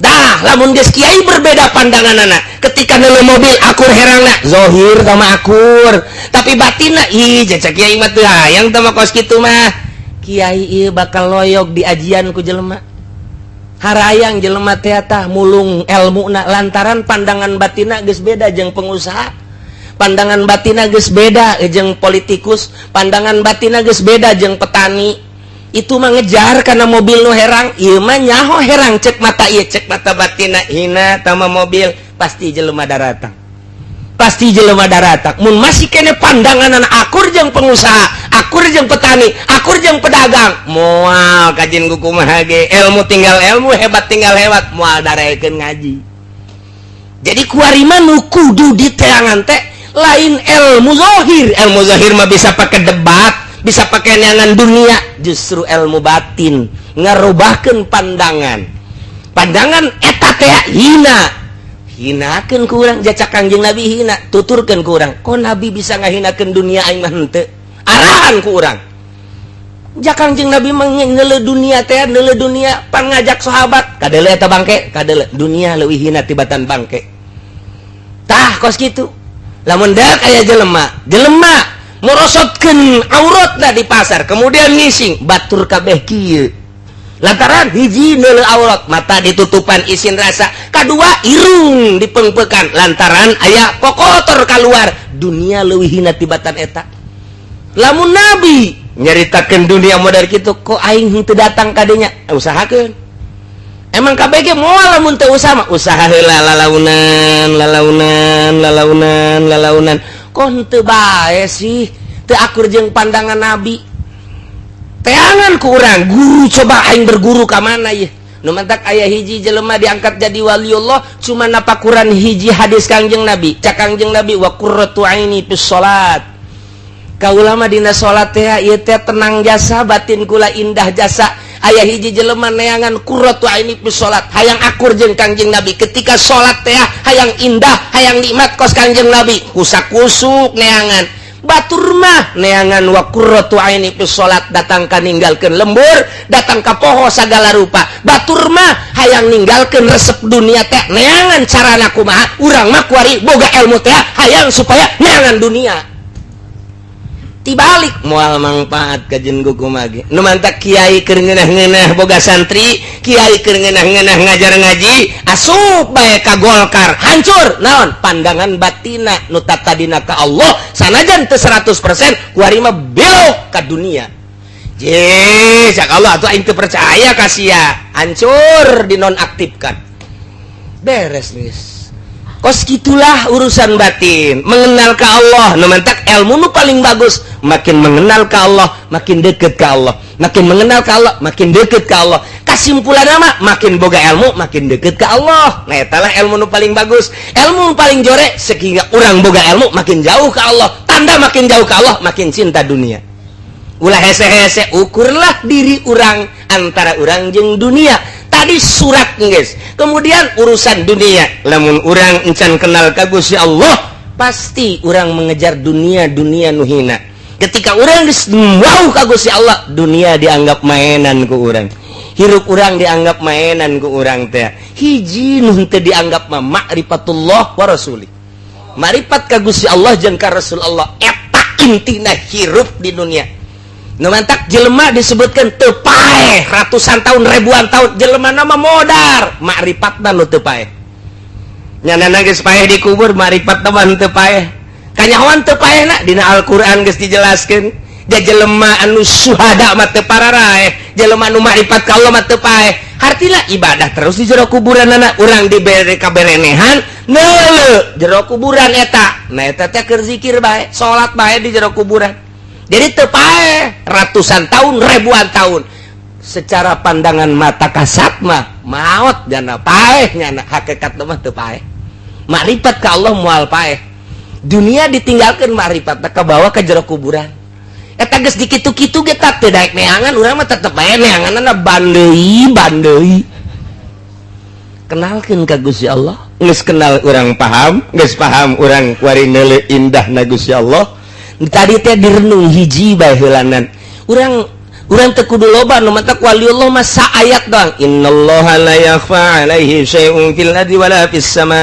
Dah, lamun geus kiai berbeda pandangan anak. Ketika neuleuh mobil akur herangna, zohir sama akur, tapi batinna ih cek kiai mah teu hayang teh mah kos kitu mah. Kiai ieu bakal loyog di ajian ku jelema. Harayang jelema teh tah mulung elmuna lantaran pandangan batina geus beda jeung pengusaha. Pandangan batina geus beda jeung politikus, pandangan batina geus beda jeung petani. Itu mah ngejar karena mobil nu herang, ieu mah nyaho herang cek mata ieu, cek mata batina hina tama mobil, pasti jelema daratang. Pasti jelema daratang. Mun masih kene pandangan anak akur jeung pengusaha, akur jeung petani, akur jeung pedagang, moal kajin kumaha ge, ilmu tinggal ilmu, hebat tinggal hebat, moal darekeun ngaji. Jadi kuari mah nu kudu diteangan teh lain ilmu zahir. Ilmu zahir mah bisa pakai debat, bisa pakai neangan dunia, justru ilmu batin ngarubahkeun pandangan. Pandangan eta teh hina. Hinakeun ku urang jacak Kangjeng Nabi hina, tuturkeun ku urang. Kok Nabi bisa ngahinakeun dunia, aing mah henteu? Arahan ku urang. Ja Kangjeng Nabi neuleuh dunia teh, neuleuh dunia pan ngajak sahabat, kadeuleu eta bangke, kadeuleu dunia leuwih hina tibatan bangke. Tah kos kitu. Lamun dek aya jelema, jelema morosotkeun auratna di pasar, kemudian ngising, batur kabeh kieu. Lantaran hiji neuleuh aurat, mata ditutupan isin rasa, kadua irung dipengpekan lantaran aya kokotor keluar, dunia leuwih hina tibatan eta. Lamun Nabi nyaritakeun dunia model kitu, kok aing henteu datang kadinya? Usahakeun. Emang KBG moal lamun teu usaha mah, usaha heula lalaunan, lalaunan, lalaunan, lalaunan. Kok henteu bae sih? Teu akur jeung pandangan Nabi. Teangan ku urang, guru coba aing berguru ka mana ieu? Nu mantak aya hiji jelema diangkat jadi waliullah cuma napakuran hiji hadis Kangjeng Nabi. Cak Kangjeng Nabi, wa qurratu aini fis salat. Kaula mah dina salat teh ieu teh tenang jasa, batin kula indah jasa. Aya hiji jelema neangan qurratu aini fis salat, hayang akur jeung Kangjeng Nabi. Ketika salat teh hayang indah, hayang nikmat kos Kangjeng Nabi, kusak-kusuk neangan. Batur mah neangan wa qurratu aini fis salat, datang ka ninggalkeun lembur, datang ka poho sagala rupa. Batur mah hayang ninggalkeun resep dunia teh neangan carana kumaha. Urang mah kuari boga ilmu teh hayang supaya neangan dunia. Tibalik moal mangpaat kajen kumaha ge. Nu mantak kiai keur ngeunah-ngeunah boga santri, kiai keur ngeunah-ngeunah ngajar ngaji, asup bae ka Golkar, hancur. Naon? Pandangan batina nu tatadina ka Allah sanajan teu 100% kuari mah belok ka dunia. Je, cak Allah atuh aing teu percaya ka sia. Hancur, dinonaktifkan. Beres geus. Kos gitulah urusan batin, mengenal ke Allah. Nu mantak ilmu nu paling bagus, makin mengenal ke Allah makin deket ke Allah, makin mengenal ke Allah makin deket ke Allah. Kesimpulan nama makin boga ilmu makin deket ke Allah. Nah, etalah ilmu nu paling bagus. Ilmu nu paling jorek sehingga orang boga ilmu makin jauh ke Allah. Tanda makin jauh ke Allah makin cinta dunia. Ulah hese-hese, ukurlah diri orang antara orang jeung dunia. Tadi surat guys, kemudian urusan dunia. Lamun orang encan kenal ka Gusti Allah, pasti orang mengejar dunia, dunia nu hina. Ketika orang geus wow ka Gusti Allah, dunia dianggap mainan ku urang, hirup urang dianggap mainan ku urang teh. Hiji nu teu dianggap mah ma'rifatullah wa rasuli, marifat ka Gusti Allah jeung ka Rasul Allah. Eta intina hirup di dunia. Nu mantak jelema disebutkan teu paeh ratusan tahun, ribuan tahun, jelema nama modar, makrifatna nu teu paeh. Nyana geus paeh dikubur, makrifat mah teu paeh. Kanyahoan teu paehna dina Al-Qur'an geus dijelaskeun. Da jelema anu syuhada mah teu pararaeh, jelema anu makrifat ka Allah mah teu paeh. Hartina ibadah terus di jero kuburanana, urang dibere kaberenehan neuleu jero kuburan eta. Nah, eta teh keur zikir bae, salat bae di jero kuburan. Jadi teu paeh ratusan tahun, ribuan tahun. Secara pandangan mata kasat mah maot jana paeh nyana, hakikat mah teu paeh. Makrifat ka Allah moal paeh. Dunia ditinggalkan, makrifat ka bawa ke jero kuburan. Eta geus dikitu-kitu ge teu daek neangan, urang mah tetep bae neanganna bandeui bandeui. Kenalkeun ka Gusti Allah. Geus kenal urang paham, geus paham urang kuari neuleu indahna Gusti Allah. Tadi teh direnung hiji bae heulanan. Urang urang teu kudu loba. Nu matak waliullah mah saayat doang, innallaha la yakhfa alaihi syai'un fil ardi wala fis sama.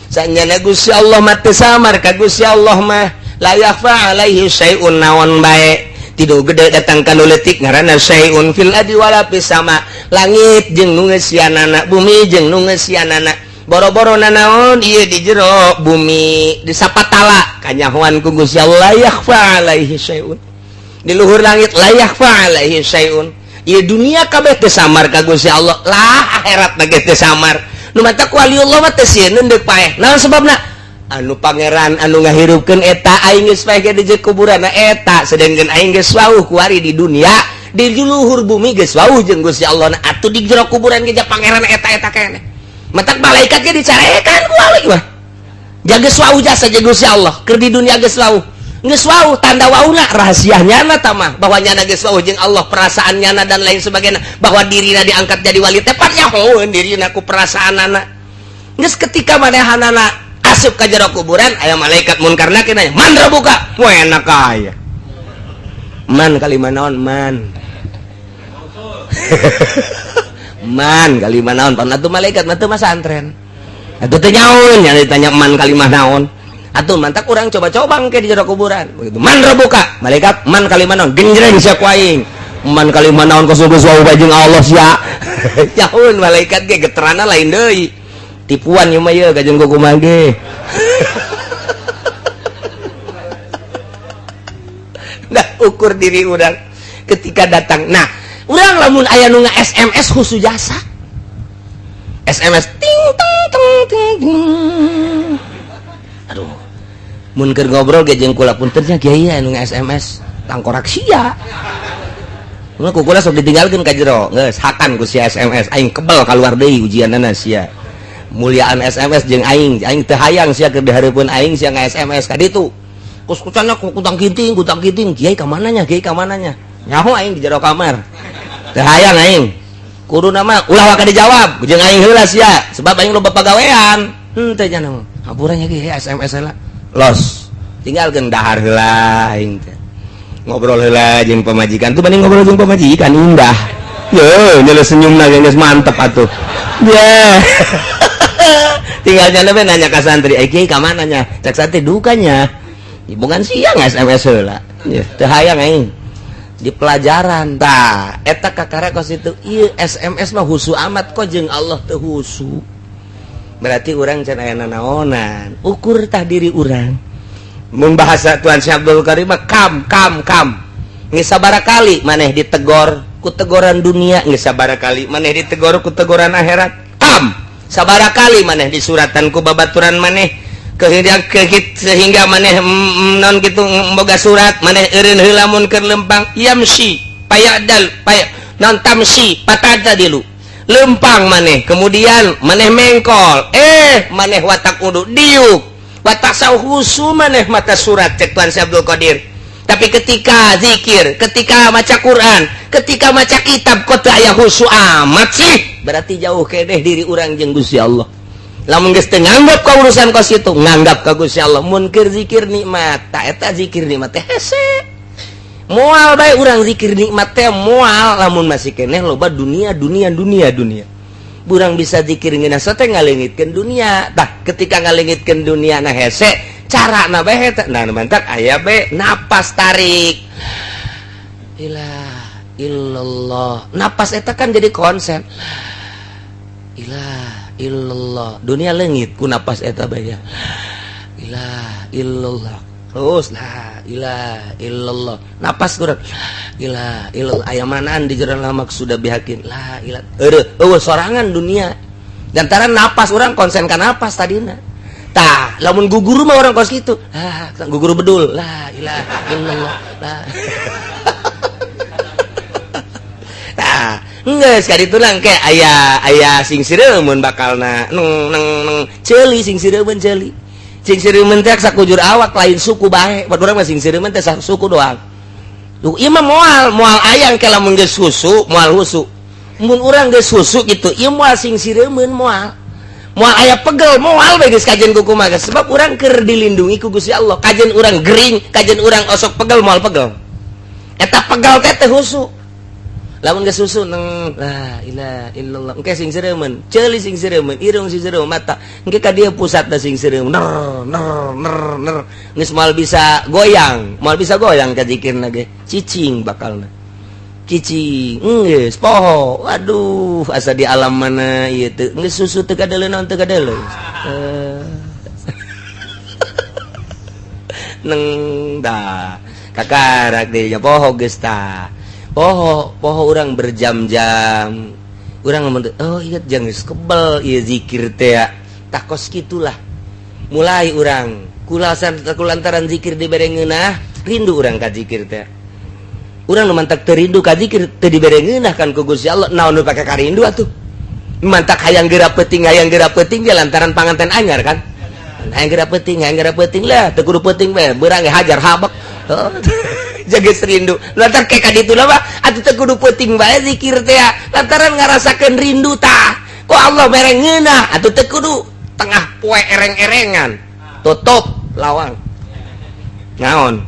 Sanyana Gusti Allah mah teu samar ka Gusti Allah mah, la yakhfa alaihi syai'un, naon bae tidur gede datang ka nu leutik ngaranna syai'un fil ardi wala fis sama. Langit jeung nu ngeusianana, bumi jeung nu ngeusianana, boro-boro nanaon ieu di jero bumi di sapatala kanyahoan ku Gusti Allah, la yakhfa alaihi syai'un. Di luhur langit, la yakhfa alaihi syai'un. Ieu dunia kabeh teu samar ka Gusti Allah lah, akhirat ge teu samar. Nu matak waliullah mah teu sieun deuk paeh. Naon sebabna? Anu pangeran anu ngahirupkeun eta, aing geus paeh ge di kuburan eta, sedangkeun aing geus wauh kuari di dunia, di luhur bumi geus wauh jeung Gusti Allah. Atuh di jero kuburan ge pangeran eta-eta keneh. Matak malaikat ge dicarekan ku wali mah. Jaga wauh jasa jeung Gusti Allah, keur di dunia geus wauh. Geus wauh, tanda wauhna rahasianya na mah bahwa nyana geus wauh jeung Allah, perasaan nyana dan lain sebagainya, bahwa dirina diangkat jadi wali teh pan nyahoeun dirina ku perasaanana. Geus ketika manehanana asup ka jero kuburan, aya malaikat munkar nakir nanya, "Man rabbuka?" Wah, enak aya. Man kalimah naon man? Man kalimah naon? Pan atuh malaikat mah teu masantren. Atuh teu nyaun yang ditanya man kalimah naon. Atuh mantak urang coba-coba engke di jero kuburan. Begitu man rabbuka, malaikat man kalimah naon, genjreng sia ku aing. Man kalimah naon, kos geus wauh jeung Allah sia. Nyaun malaikat ge geterana lain deui. Tipuan ieu mah ieu kajeng kumaha ge. Nah, ukur diri urang ketika datang. Nah, urang lamun aya nu nge-SMS khusus jasa. SMS ting teng teng ting ting. Aduh. Mun keur ngobrol ge jeung kula, punten nya kiai, anu nge-SMS tangkorak sia. Mun ku kula sok ditinggalkeun ka jero, geus hakan ku sia SMS, aing kebel kaluar deui ujianana sia. Muliaan SMS jeung aing, aing teu hayang sia keur dihareupeun aing sia nge-SMS ka ditu. Kus kucana kutang kinting, kutang kinting, kiai ka mananya, kiai ka mananya. Nyaho aing di jero kamar. Teu hayang aing. Kudu nama ulah waka dijawab, jeung aing heula sia, sebab aing loba pagawean. Henteu nya mah. Hampura nya kiai SMS heula. Los. Tinggalkeun dahar heula aing teh. Ngobrol heula jeung pamajikan tuh, banding ngobrol jeung pamajikan indah. Ye, nyele senyumna geus mantep atuh. Ye. Tinggal nyana we nanya ka santri, "Eh kiai ka mana nya?" Cek santri dukanya. Bukan siang SMS heula. Ye, teu hayang aing. Di pelajaran tah eta kakara kos itu, ieu SMS mah husu amat kok jeung Allah teu husu. Berarti urang can aya nanaonan. Ukur tah diri urang. Mun bahasa Tuan Syekh Abdul Karim mah kam kam kam. Geus sabaraha kali maneh ditegor ku tegoran dunia, geus sabaraha kali maneh ditegor ku tegoran akhirat. Kam. Sabara kali maneh disuratan ku babaturan maneh sehingga maneh non gitu boga surat maneh eureun heula mun keur lempang yamsi payadal pay non tamsi patada dilu lempang maneh, kemudian maneh mengkol, maneh watak udu diuk watak sauhusu maneh mata surat cek Tuan Syekh Abdul Qadir. Tapi ketika zikir, ketika maca Quran, ketika maca kitab kok teu aya khusu amat sih, berarti jauh keneh diri urang jeung Gusti Allah. Lamun geus teu nganggap ka urusan kos itu, nganggap ka Gusti Allah, mun keur zikir nikmat, ta eta zikir nikmat teh hese. Moal bae urang zikir nikmat teh moal lamun masih keneh loba dunia dunia dunia dunia. Urang bisa zikir ngeunah teh ngalengitkeun dunia. Tah ketika ngalengitkeun dunia na hese, cara na bae eta nah mantak aya bae napas tarik. Ilah illallah. Napas eta kan jadi konsen. Ilah illallah. Dunia leungit ku napas eta bae ya. Ilah illallah. Terus la ilaha illallah. Napas kurang. Ilah illallah. Aya manaan di jero lamak sudah bihakin. La ilah. Eueuh, eueuh sorangan dunia. Lantaran napas urang konsen ka napas tadina. Tah, lamun guguru mah orang kos kitu. Ah, guguru bedul. La ilaha illallah. La. Tah, geus kaditu lang ke aya aya sing sireumeun bakalna. Neng neng neng ceuli sing sireumeun ceuli. Sing sireumeun teh sakujur awak lain suku bae. Buat urang mah sing sireumeun teh suku doang. Duh, ieu mah moal moal ayang ke lamun geus husu, moal husu. Mun urang geus husu kitu, ieu moal sing sireumeun moal. Moal aya pegel moal bae geus kajen ku kumaha sebab urang keur dilindungi ku Gusti Allah. Kajen urang gering, kajen urang osok pegel moal pegel. Eta pegel teh teu husu. Lamun geus husu neng la ilaha illallah. Engke sing sireumeun, ceuli sing sireumeun, irung sing sireumeun, mata. Engke ka dieu pusatna sing sireumeun. Ner ner ner ner. Geus moal bisa goyang, moal bisa goyang ka zikirna ge. Cicing bakalna. Cicing, geus poho. Waduh, asa di alam mana ieu teh. Geus susu teu kadeuleu naon teu kadeuleu. Neng dah. Kakarak deui nya poho geus tah. Poho, poho urang berjam-jam. Urang ngomong, oh iya jangan geus kebel ieu zikir teh. Tah kos kitulah. Mulai urang kulasan kulantaran zikir dibere ngeunah, rindu urang ka zikir teh. Urang nu mantak teu rindu ka zikir teu dibere ngeunah kan ku Gusti Allah. Naon nu pake karindu atuh? Mantak hayang geura peuting ge lantaran panganten anyar kan. Hayang geura peuting lah, teu kudu peuting bae, beurang ge hajar habek. Oh. Jaga rindu lantar kayak kaditu lah mah atuh teu kudu peuting bae zikir teh lantaran ngarasakeun rindu tah kok Allah mere ngeunah atuh teu kudu tengah poe ereng-erengan tutup lawang naon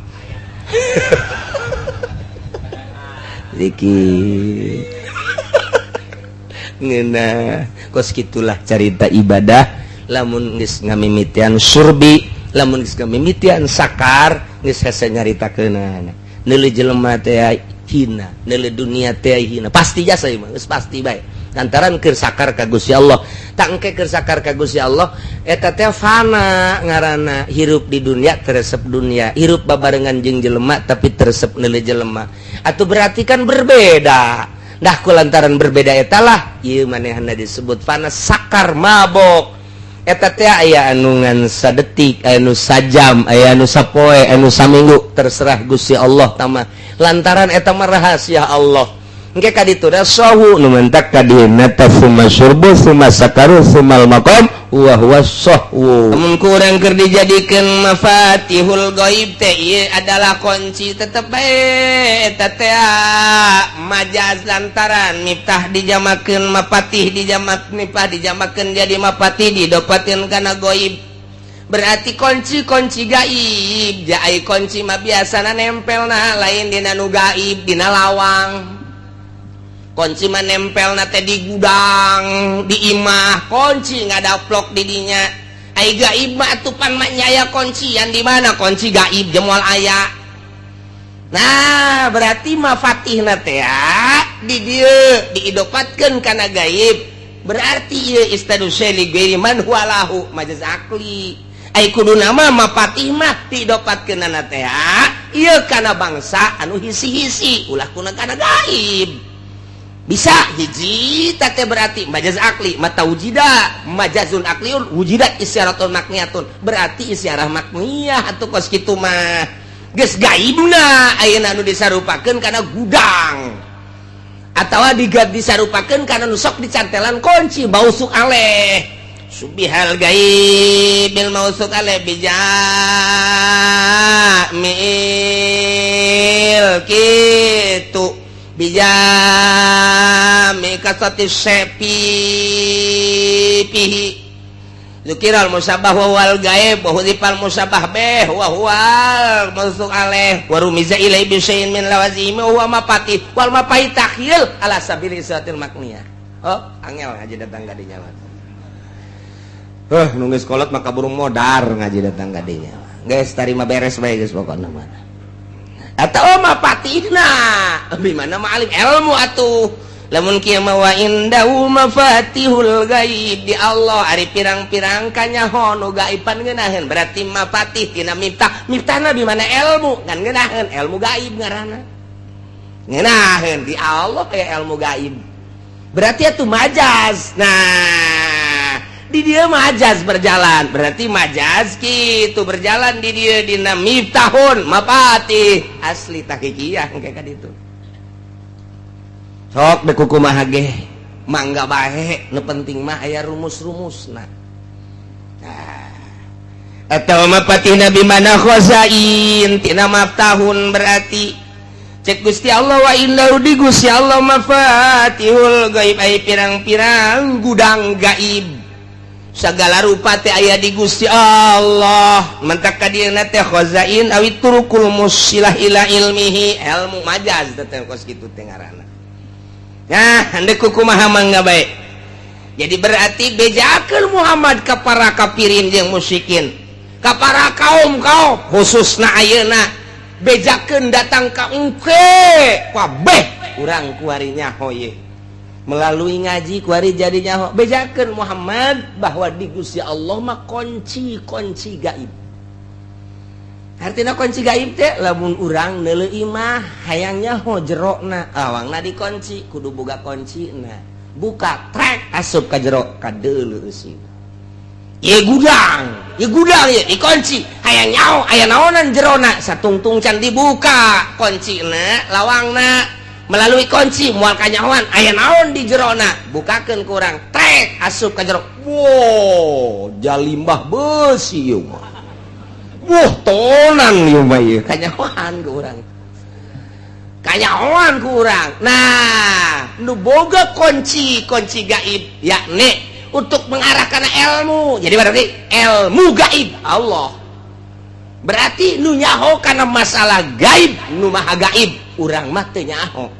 zikir ngeunah kos kitulah carita ibadah lamun geus ngamimitian surbi lamun geus ngamimitian sakar geus hese nyaritakeunana neuleuh jelema teh hina, neuleuh dunia teh hina, pasti jasa ieu mah geus pasti bae. Lantaran keur sakar ka Gusti Allah, tah engke keur sakar ka Gusti Allah eta teh fana ngaranna, hirup di dunia teresep dunia, hirup babarengan jeung jelema tapi teresep neuleuh jelema. Atuh berarti kan berbeda. Dah ku lantaran berbeda eta lah ieu manehna disebut fana sakar mabok. Eta teh aya anu ngan sadetik, aya anu sajam, aya anu sapoe, anu saminggu, terserah Gusti Allah tama. Lantaran eta mah rahasia Allah. Engke ka ditu da sahu nu mentak ka dieuna teh summa syurbu summa sakaru sumal maqam wa huwa sahwu. Mun kurang keur dijadikeun mafatihul ghaib teh ieu adalah kunci tetep bae eta teh majaz lantaran miftah dijamakeun mapatih dijamak miftah dijamakeun jadi mapatih didopatin kana ghaib. Berarti kunci-kunci gaib, jai kunci mah biasana nempelna lain dina nu gaib, dina lawang. Kunci mah nempelna teh di gudang, di imah, kunci ngadaplok di dinya. Ai gaib mah atuh pan mah nya aya kuncian di mana kunci gaib jeung moal aya. Nah, berarti mafatihna teh di dieu diidopatkeun kana gaib. Berarti ieu istadu syai ghairi man huwa lahu majaz akli. Ai kuduna mah mafatih mah diidopatkeunana teh ieu kana bangsa anu hisi-hisi ulah kuna kana gaib. Bisa hiji teh berarti majaz akli, mata wujida majazun akliun wujidat isyaratun makniyatun, berarti isyarah makniyah atau kos kitu mah geus gaibna ayeuna anu disarupakeun kana gudang atawa digat disarupakeun kana nu sok dicantelan kunci mausuk aleh. Syubbihal gaib bil mausuk aleh bijamil kitu, bijami kasati sepi pihi Zukiral musabah wa wal gaib wa hudifal musabah beh wa huwal mausuk aleh wa rumiza ilai bi syai'in min lawazimi wa huwa mapati wal mapai takhyil ala sabili isyatil makniyah. Oh, angel ngaji datang ka dinya mah. Nunggu sekolah maka burung modar ngaji datang ka dinya. Geus tarima beres bae geus pokona mah. Atau mapatihna bimana ma'alim ilmu atuh lamun kieu mah wa indahu mafatihul gaib, di Allah ari pirang-pirang kanyaho nu gaiban ngeunaheun, berarti mafatih tina miftah, miftahna di mana ilmu kan ngeunaheun ilmu gaib ngaranna, ngeunaheun di Allah kayak ilmu gaib, berarti itu majaz. Nah, di dia majaz berjalan, berarti majaz gitu berjalan di dia dina miftahun mafatih asli tahqiqiyah kayak itu. Sok dek kumaha ge mangga bae, nu penting mah aya rumus-rumusna. Nah, atau mapatih nabi mana khazain tina maftahun, berarti cek Gusti Allah wa indahu di Gusti Allah mafatihul gaib, ai pirang-pirang gudang gaib segala rupa teh aya di Gusti Allah. Mentak ka dieuna teh khazain awi turukul musilah ila ilmihi, ilmu majaz teh kos kitu teh ngaranna. Nah, handek kumaha mangga bae. Jadi berarti bejakeun Muhammad ka para kafirin jeung musyrikin, ka para kaum-kaum khususna ayeuna, bejakeun datang ka engke kabeh urang kuari nyaho ye melalui ngaji kuari jadi nyaho. Bejakeun Muhammad bahwa di Gusti Allah mah kunci-kunci gaib. Artinya kunci gaib teh lamun urang neuleuh imah hayang nyaho jerona, awangna dikunci, kudu boga kunci. Nah, buka trek asup ka jero kadeuleu eusina. Ye gudang, ye gudang ye dikunci, hayang nyaho aya naonan jerona, satungtung can dibuka kuncina lawangna, melalui kunci moal kanyahoan aya naon di jerona. Bukakeun kurang trek asup ka jero, wow, jalimbah besi ieu mah. Wah, tonan ieu mah ieu, kanyahoan ku urang, kanyahoan ku urang. Nah, nu boga kunci kunci gaib yakni untuk mengarah karena ilmu, jadi berarti ilmu gaib Allah, berarti nu nyaho karena masalah gaib nu maha gaib. Urang mah teu nyaho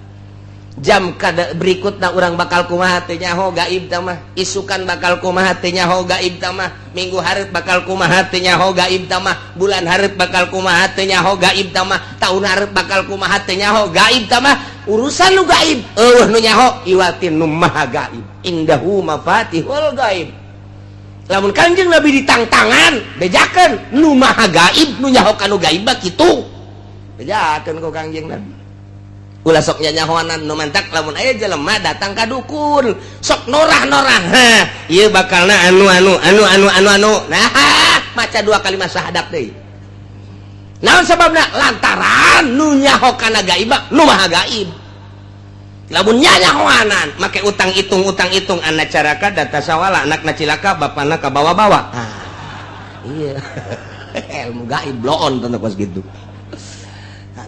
jam kada berikutna urang bakal kumaha, teu nyaho gaib tah mah. Isukan bakal kumaha, teu nyaho gaib tah mah. Minggu hareup bakal kumaha, teu nyaho gaib tah mah. Bulan hareup bakal kumaha, teu nyaho gaib tah mah. Tahun hareup bakal kumaha, teu nyaho gaib tah mah. Urusan nu gaib eueuh nu nyaho iwatin nu maha gaib, indahu mafatihul gaib. Lamun Kanjeng Nabi ditangtangan, bejakeun nu maha gaib, nu nyaho kanu gaib mah kitu, bejakeun ku Kanjeng Nabi, ulah sok nyanyahoanan. Nu mantak lamun aya jelema datang ka dukun sok norah-norah, ha ieu bakalna anu anu anu anu anu anu, nah maca dua kalimat syahadat deui. Naon sababna? Lantaran nu nyaho kana gaib nu maha gaib. Lamun nyanyahoanan make utang hitung utang hitung, anak caraka data sawala, anakna cilaka, bapana kabawa-bawa. Ah iya, ilmu gaib bloon tentu kos gitu.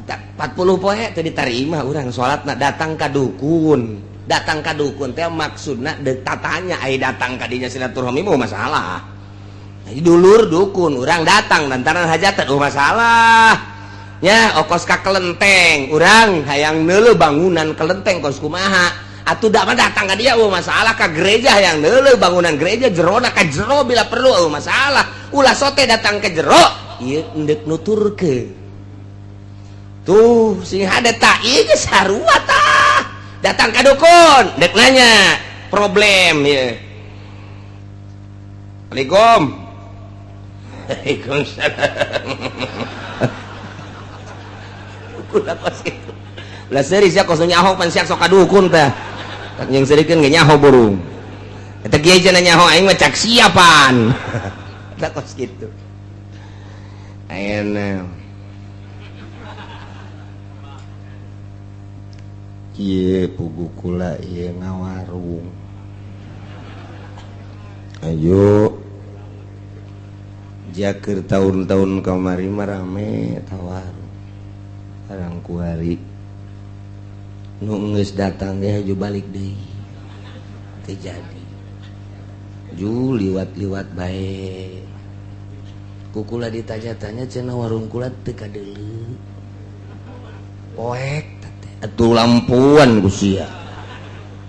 40 poe teu diterima urang salatna datang ka dukun. Datang ka dukun teh maksudna deuk tatanya, ai datang ka dinya silaturahmi mah masalah. Dulur dukun urang datang lantaran hajatan, oh masalah ya. Okos ka kelenteng, urang hayang neuleuh bangunan kelenteng kos kumaha atuh dak mah datang ka dia, oh masalah. Ka gereja hayang neuleuh bangunan gereja jerona, ka jero bila perlu, oh masalah. Ulah sote datang ke jero ieu endek nuturkeun tuh sing hade tak ieu geus sarua tah. Datang ka dukun dek nanya problem ya. Assalamualaikum. Waalaikumsalam. Ulah kos kitu. Ulah serius ya kos nyaho pan siak sok ka dukun teh. Tak nyengserikeun ge nyaho burung. Eta kiai cenah nyaho aing mah cak siapan. Eta kos kitu. Ayeuna kieu pugu kula ieu ngawarung. Ayo jakeur tahun-tahun kamari mah rame tawarung. Arang kuari nu geus datang ge haju balik deui. Teu jadi. Ju liwat-liwat bae. Ku kula ditanya-tanya cenah warung kula teu kadeuleu. Poek teh atuh lampuan ku sia.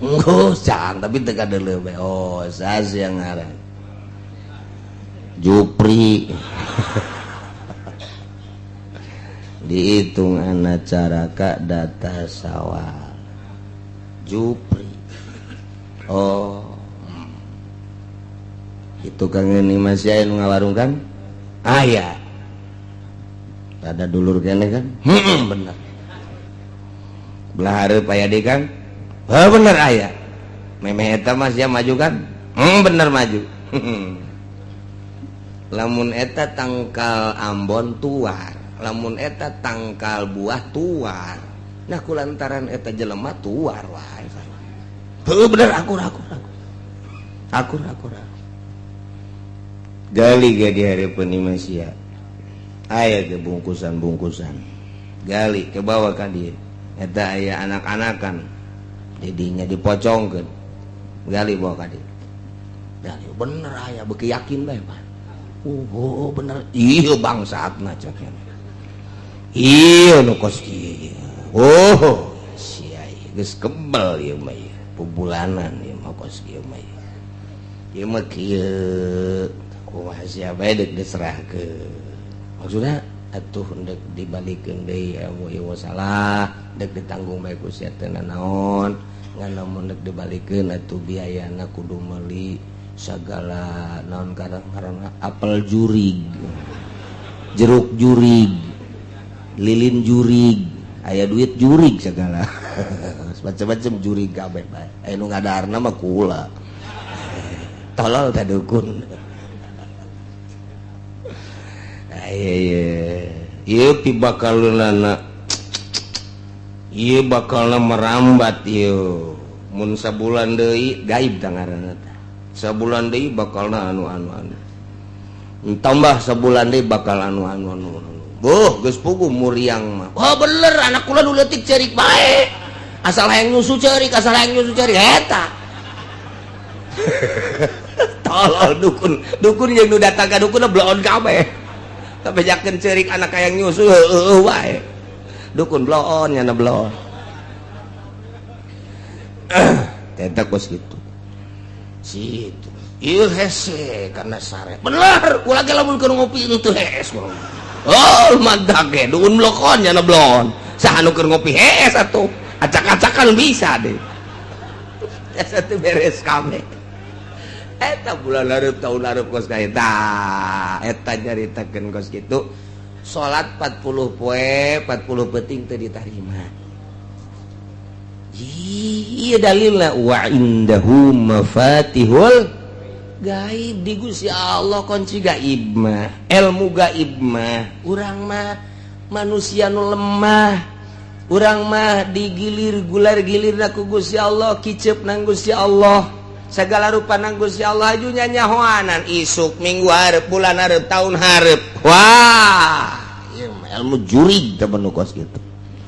Enggeus cang tapi teu kadeuleu bae. Oh, sas yang ngaran. Jupri. Dihitung anak caraka data sawal. Jupri. Oh. Itu kang ini masih aya nu ngawarung kan? Aya. Ada dulur kene kan? Bener. Belah hareup aya deui kan? Heuh bener aya. Memeh eta mah sia maju kan? Bener maju. Lamun eta tangkal ambon tuar, lamun eta tangkal buah tuar. Nah kulantaran eta jelema tuar wae. Heuh bener akur akur akur. Akur akur akur. Gali ge di hareupeun imah sia. Aya ge bungkusan-bungkusan. Gali ke bawah ka dieu. Eta aya anak-anakan. Didinya dipocongkeun. Gali bawa ka dieu. Gali bener aya beuki yakin bae Pak. Oh bener. Ieu bangsatna cek. Ieu nu kos kieu. Oh sia geus kebel ieu mah ieu. Pubulanan ieu mah kos kieu mah ieu. Ieu mah kieu. Kumaha sia bae deuk diserahkeun. Maksudna atuh deuk dibalikeun deui ilmu ieu salah, deuk ditanggung bae ku sia teu nanaon. Ngan lamun deuk dibalikeun atuh biayana kudu meuli sagala naon karang-karang apel jurig, jeruk jurig, lilin jurig, aya duit jurig segala. Macam-macam jurig kabeh bae. Aya nu ngadaharna mah kula. Tolol teh dukun. Ieu ieu pibakalunana ieu bakalna merambat ieu. Mun sabulan deui gaib tah ngaranna teh. Sabulan deui bakalna anu anu anu. Tambah sabulan deui bakal anu anu anu. Boh geus puguh muriang mah. Wah bener anak kula nu leutik ceurik bae. Asal hayang nyusu ceurik, asal hayang nyusu ceurik eta. Tolol dukun, dukun yang nu datang ka dukun bloon kabeh. Tapi jakeun ceurik anak hayang nyusu heueuh wae. Dukun bloon nyana bloon. Eta kos kitu. Situ. Ieu hese karena sare. Bener, kula ge lamun keur ngopi henteu hees. Oh, mantak ge dukun blokon nyana bloon. Saha nu keur ngopi hees atuh. Acak-acakan bisa deh. Eta teh beres kabeh. Eta bulan hareup tahun hareup kos ka eta. Eta nyaritakeun kos kitu. Salat 40 poe, 40 peuting teu ditarima. Iya dalilna wa indahu mafatihul gaib di Gusti Allah kunci gaib mah, ilmu gaib mah. Urang mah manusia nu lemah. Urang mah digilir gular gilir ku Gusti Allah, kicep nang Gusti Allah. Segala rupa nang Gusti Allah aju nyanyahoanan isuk minggu hareup bulan hareup tahun hareup. Wah, ieu mah ilmu jurig teh nu kos kitu.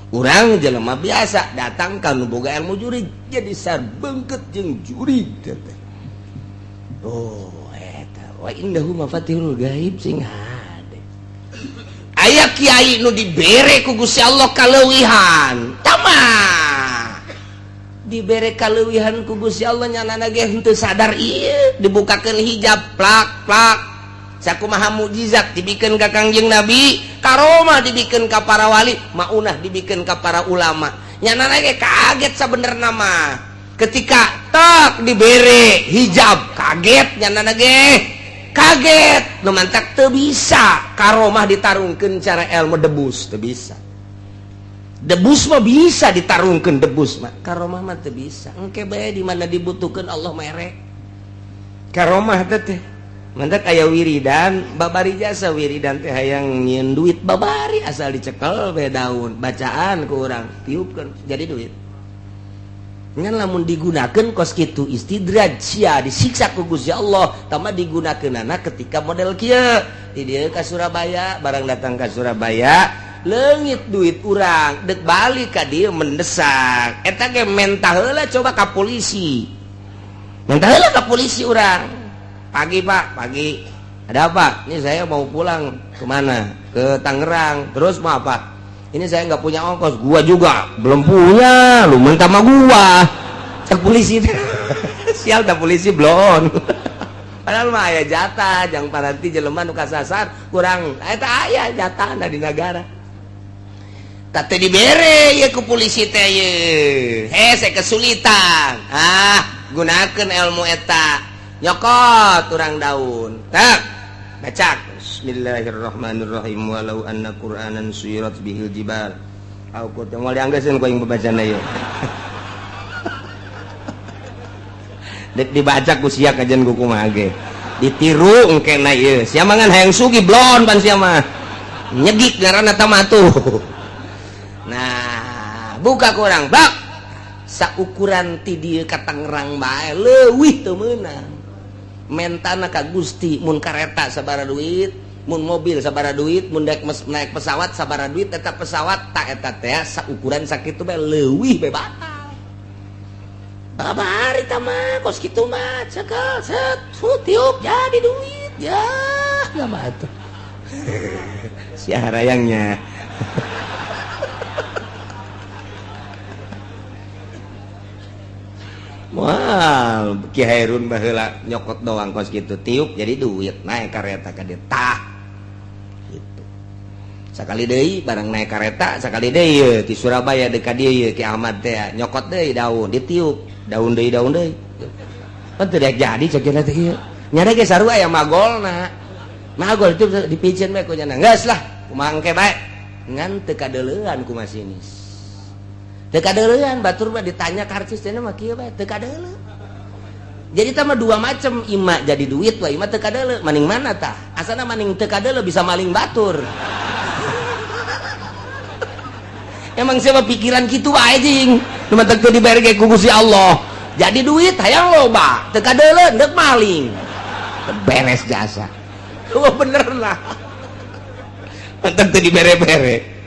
Urang jelema biasa datang ka nu boga ilmu jurig jadi sarbengket jeung jurig teh. Oh, eta wa indahu mafatihul gaib sing hade. Aya kiai nu dibere ku Gusti Allah kaleuwihan. Tamah. Dibere kaleuwihan ku Gusti Allah nyanana ge henteu sadar ieu dibukakeun hijab plak plak. Sakumaha mukjizat dibikeun ka Kangjeng Nabi, karomah dibikeun ka para wali, maunah dibikeun ka para ulama. Nyanana ge kaget sabenerna mah. Ketika tak dibere hijab kaget nyanana ge. Kaget nu mantak teu bisa karomah ditarungkeun cara ilmu debus teu bisa. Debus mah bisa ditarungkeun, debus mah. Karomah mah teu bisa. Engke bae di mana dibutuhkeun Allah mere. Karomah teh teh. Mantak aya wiridan, babari jasa wiridan teh hayang nyieun duit babari asal dicekel bae daun, bacaan ku urang, tiupkeun jadi duit. Ngan lamun digunakeun kos kitu istidraj sia disiksa ku Gusti Allah, tama digunakeunana ketika model kieu. Di dieu ka Surabaya, barang datang ka Surabaya, leungit duit urang, dek balik ka dieu mendesak. Eta ge mentah heula coba ka polisi. Mentah heula ka polisi urang. Pagi Pak, pagi. Ada apa? Ini saya mau pulang kemana? Ke Tangerang. Terus mau apa? Ini saya nggak punya ongkos. Gua juga belum punya. Lu minta sama gua. Cek polisi. Sial dah polisi belum. Padahal mah aya jatah, jang paranti jelema nu kasasar kurang. Eta aya jatah di negara. Tah teu dibere ye ku polisi teh ye. Hese kesulitan. Ah, gunakeun ilmu eta. Nyokot urang daun. Tak. Baca. Bismillahirrahmanirrahim. Walau anna Qur'anan suyirat bihil jibal. Au qut moal dianggeuskeun ku aing babacana ieu. Dek dibaca ku sia kajian ku kumaha ge. Ditiru engkena ieu. Sia mah ngan hayang sugih blon pan sia mah. Nyegik ngaranna tah mah tuh. Nah, buka ku urang bak. Saukuran ti dieu ka Tangerang bae leuwih teu meunang. Mentana ka Gusti mun kareta sabaraha duit, mun mobil sabaraha duit, mun daek naik pesawat sabaraha duit, eta pesawat tak eta teh saukuran sakitu bae leuwih bae batal. Babari tah mah kos kitu mah cekel set tiup jadi duit ya mah atuh. Sia harayangnya. Wah, Ki Hairun baheula nyokot doang kos kitu tiup jadi duit naik kareta ka dieu tah. Gitu. Sakali deui barang naik kareta sakali deui ye ti Surabaya deuk ka dieu ye Ki Ahmad teh nyokot deui daun ditiup daun deui daun deui. Pan teu daek jadi cek teh ieu. Nyada ge sarua aya magolna. Magol itu dipiceun bae ku nya. Geus lah, kumaha engke bae. Ngan teu kadeuleuan ku masinis. Teu kadeuleuan batur mah ditanya karcis teh mah kieu bae teu kadeuleu. Jadi tah mah dua macam, ima jadi duit wa ima teu kadeuleu. Maning mana tah? Asana maning teu kadeuleu bisa maling batur. Emang siapa pikiran kitu wae jing. Nu matak teu dibere ge ku Gusti Allah. Jadi duit hayang loba, teu kadeuleu deuk maling. Beres jasa. Oh bener lah. Matak teu dibere-bere.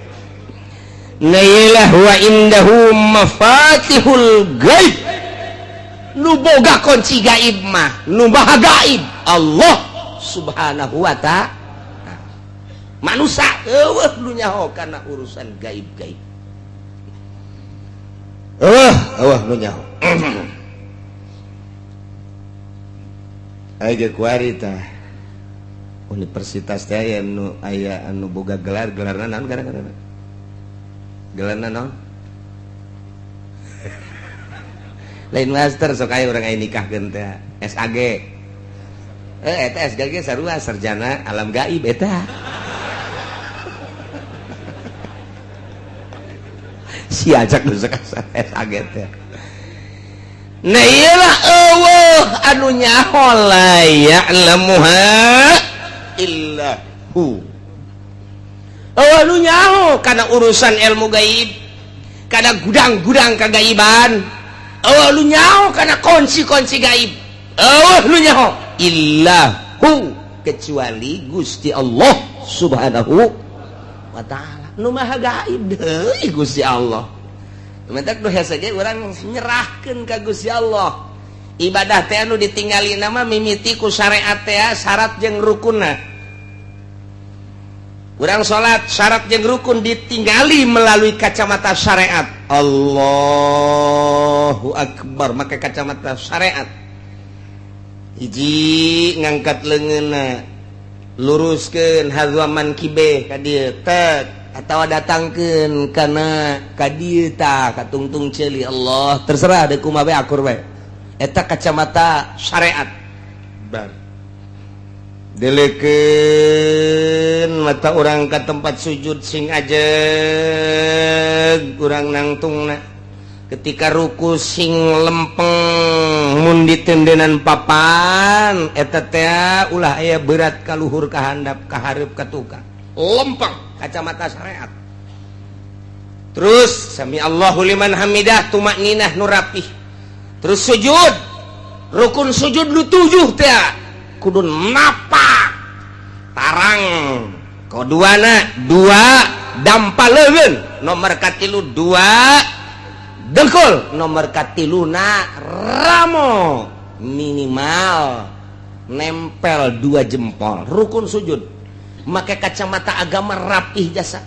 Nailah wa indahu mafatihul gaib. Nu boga kunci gaib mah, nu maha gaib Allah Subhanahu wa ta'ala. Manusia eueuh nu nyaho kana urusan gaib-gaib. Eueuh, eueuh nu nyaho. Aya kuari tah. Universitas teh aya nu aya anu boga gelar, gelarna naon gara-gara? Gelarna naon? Lain master sok aya urang aya nikahkeun teh SAG. Eta SAG sarua sarjana alam gaib eta. Si ajak nu SAG teh. Nah iyalah eueuh anu nyaho la ya'lamuha illa hu. Eueuh nu nyaho kana urusan ilmu gaib, kana gudang-gudang kagaiban. Eueuh nu nyaho kana kunci-kunci gaib. Eueuh nu nyaho illa hu, kecuali Gusti Allah Subhanahu wa ta'ala. Nu maha gaib deui Gusti Allah. Mentak nu hese ge urang nyerahkeun ka Gusti Allah. Ibadah teh anu ditinggalina mah mimiti ku syariat teh syarat jeung rukunna. Urang salat syarat jeung rukun ditinggali melalui kacamata syariat. Allahu akbar make kacamata syariat. Hiji ngangkat leungeunna, luruskeun hazaman kibe ka dieu tek atawa datangkeun kana ka dieu tah ka tungtung ceuli Allah terserah deui kumaha bae akur bae. Eta kacamata syariat. Bar. Delekeun mata urang ke tempat sujud sing ajeg urang nangtungna. Ketika ruku sing lempeng, mun ditendenan papan eta teh ulah aya berat ka luhur, ka handap, ka hareup, ka tukang, lempeng, kacamata syariat. Terus sami Allahu liman hamidah, tumakninah nu rapih. Terus sujud, rukun sujud nu tujuh teh kudu napak tarang, kaduana dua dampa leungeun, nomor katilu dua dengkul, nomor katiluna ramo, minimal nempel dua jempol. Rukun sujud make kacamata agama rapih jasa.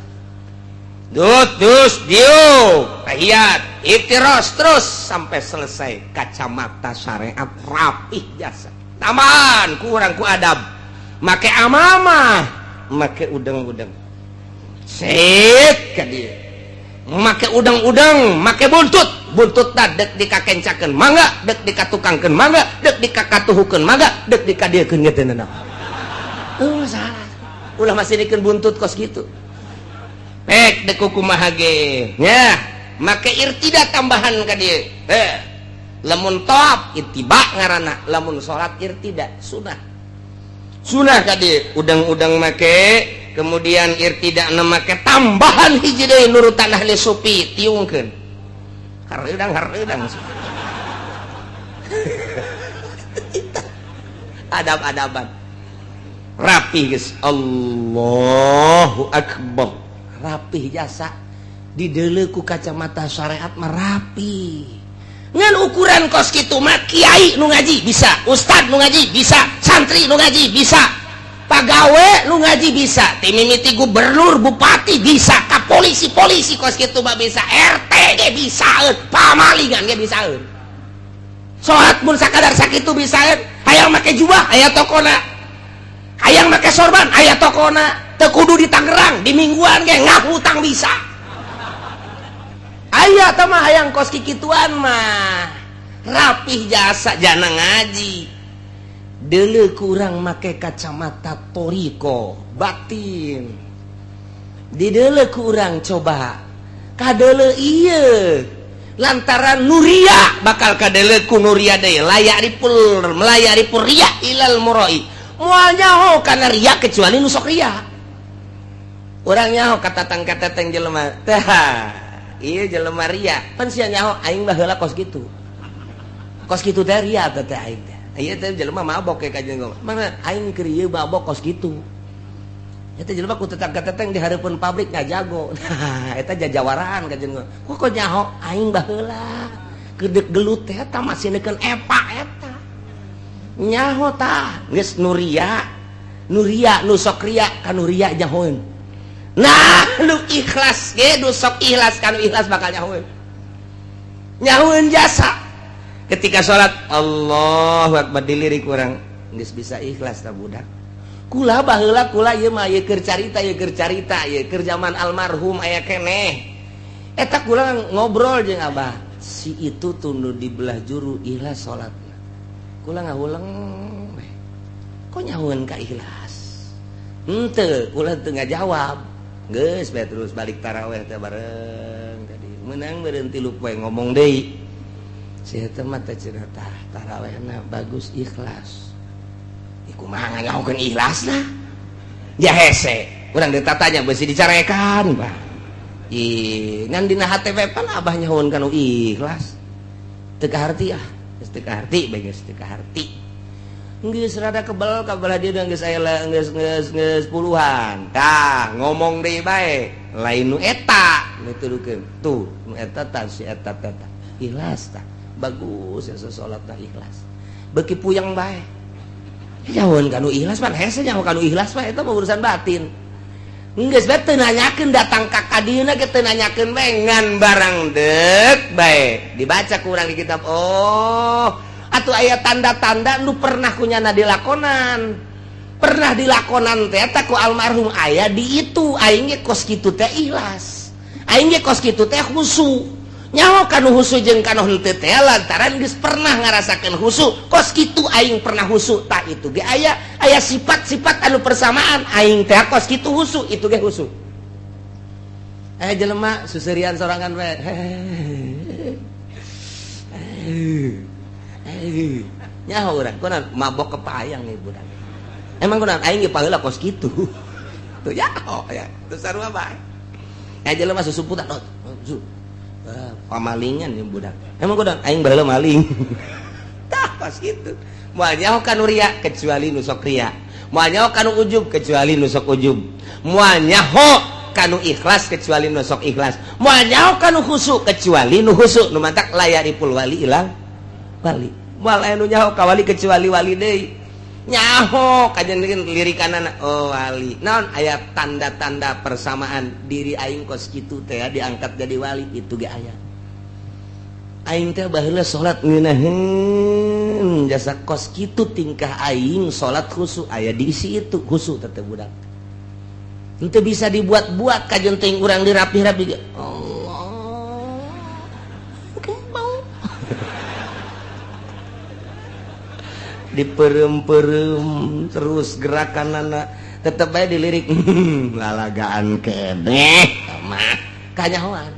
Dut, terus diuk tahiyat, iftiros, terus sampai selesai, kacamata syariat rapih jasa. Taman kurang ku adab, make amamah, make udang-udang set ka dieu, make udang-udang, make buntut. Buntut dek dikakencakeun mangga, dek dikatukangkeun mangga, dek dikakatuhukeun mangga, dek dikadiekeun ge teu nanaon. Oh, salah, ulah masih dikeun buntut kos gitu. Pek dek kumaha ge nya, make irtida tambahan ka dieu. Lamun tawaf ittiba ngaranna, lamun salat irtida sunah. Sunah ka dieu udang-udang make, kemudian irtida make tambahan hiji deui nurutan ahli sufi, tiungkeun hareudang hareudang, adab-adaban rapi geus. Allahu akbar, rapih jasa. Dideuleu ku kacamata syariat mah rapi. Ngan ukuran kos kitu mah kiai nu ngaji bisa, ustad nu ngaji bisa, santri nu ngaji bisa, pagawe nu ngaji bisa, ti mimiti gubernur, bupati bisa, ka polisi polisi kos kitu mah bisa, RT ge bisa, pamalingan ge bisa. Salat mun sakadar sakitu bisa. Hayang make jubah aya tokona, hayang make sorban aya tokona. Teu kudu di Tangerang, di Mingguan ge ngahutang bisa aya tah mah. Hayang kos kikituan mah rapih jasa, jana ngaji. Deuleu kurang make kacamata toriko batin, dideuleu kurang coba kadeuleu ieu lantaran nuria bakal kadeuleu ku nuria deui. Layak ripul melayak ripul ria ilal muroi, moal nyaho kana ria kecuali nu sok ria. Urang nyaho katatang katatang jelema tah iya jelema ria pan sia nyaho aing baheula kos kitu, kos kitu teh ria teh teh aing teh. Ieu teh jelema mabok kayak kajian ngomong mana aing keur ieu mabok kos kitu. Eta jelema ku tetang kateteng di hareupeun pabrik ngajago. Nah, eta jajawaraan kajian ngomong kok kok nyaho aing baheula gedek gelut teh eta masih neukeun epa eta nyaho tah geus nuria nuria nu sok ria ka nuria nyahoeun. Nah, lu ikhlas ge, nu sok ikhlas kanu ikhlas bakal nyahoeun, nyahoeun jasa. Ketika salat Allahu akbar dilirik urang geus bisa ikhlas tah budak. Kula baheula, kula ieu mah ieu keur carita, ieu keur carita, ieu keur zaman almarhum aya keneh. Eta kula ngobrol jeung abah si itu tunduh di belah juru ikhlas salatna. Kula ngahuleng, kok nyahoeun ka ikhlas henteu? Kula teu ngajawab, geus bae. Terus balik taraweh teh bareng tadi menang berhenti 3 poe ngomong deui si eta mah teh cenah tah tarawehna bagus ikhlas. Iku mah nyahokeun ikhlas lah ya hese urang ditatanya beusi dicarekan bah. Ih, ngan dina hate pan abah nyahoeun kanu ikhlas teu kaharti, ah geus teu kaharti bae, geus teu kaharti, geus rada kebel ka belah dieu, geus aya geus geus geus puluhan tah ngomong deui bae lain nu eta nutudukeun tuh nu eta tah si eta teh tah ikhlas tah bagus ya salat tah ikhlas beuki puyeng bae. Nyahoeun kanu ikhlas pan hese, nyaho kanu ikhlas mah eta mah urusan batin. Geus bae teu nanyakeun, datang ka kadieuna ge teu nanyakeun bae, ngan barang deuk bae dibaca ku urang di kitab. Oh, atuh aya tanda-tanda nu pernah kunyana dilakonan, pernah dilakonan teh eta ku almarhum aya di itu. Aing ge kos kitu teh ikhlas, aing ge kos kitu teh khusu. Nyaho kanu husu jeung kanu henteu teh lantaran geus pernah ngarasakeun husu. Kos kitu aing pernah husu, tah itu ge aya aya sifat-sifat anu persamaan aing teh kos kitu husu, itu ge husu. Aya jelema susurian sorangan we. Nyaho urang kunaon mabok kepayang nih budak. Emang kunaon aing ge paheula kos kitu. Tuh nyaho ya, tuh sarua bae. Aya jelema susumputan, oh, pamalingan nih budak. Emang kunaon aing baheula maling. Tah pas kitu. Moal nyaho kanu ria kecuali nu sok ria. Moal nyaho kanu ujub kecuali nu sok ujub. Moal nyaho kanu ikhlas kecuali nu sok ikhlas. Moal nyaho kanu khusu kecuali nu khusu. Nu mantak la yariful wali ilang wali. Moal aya nu nyaho ka wali kecuali wali deui. Nyaho kajen lirikanana oh wali. Naon aya tanda-tanda persamaan diri aing kos kitu teh diangkat jadi wali itu ge aya. Aing teh baheula salat ngeunaheun jasa kos kitu tingkah aing salat khusu aya diisi itu khusu teh budak. Henteu bisa dibuat-buat kajen teuing urang dirapih-rapi ge. Allah. Oke, mau. Diperem-perem terus gerakanana tetep bae dilirik lalagaan keneh mah kanyahoan.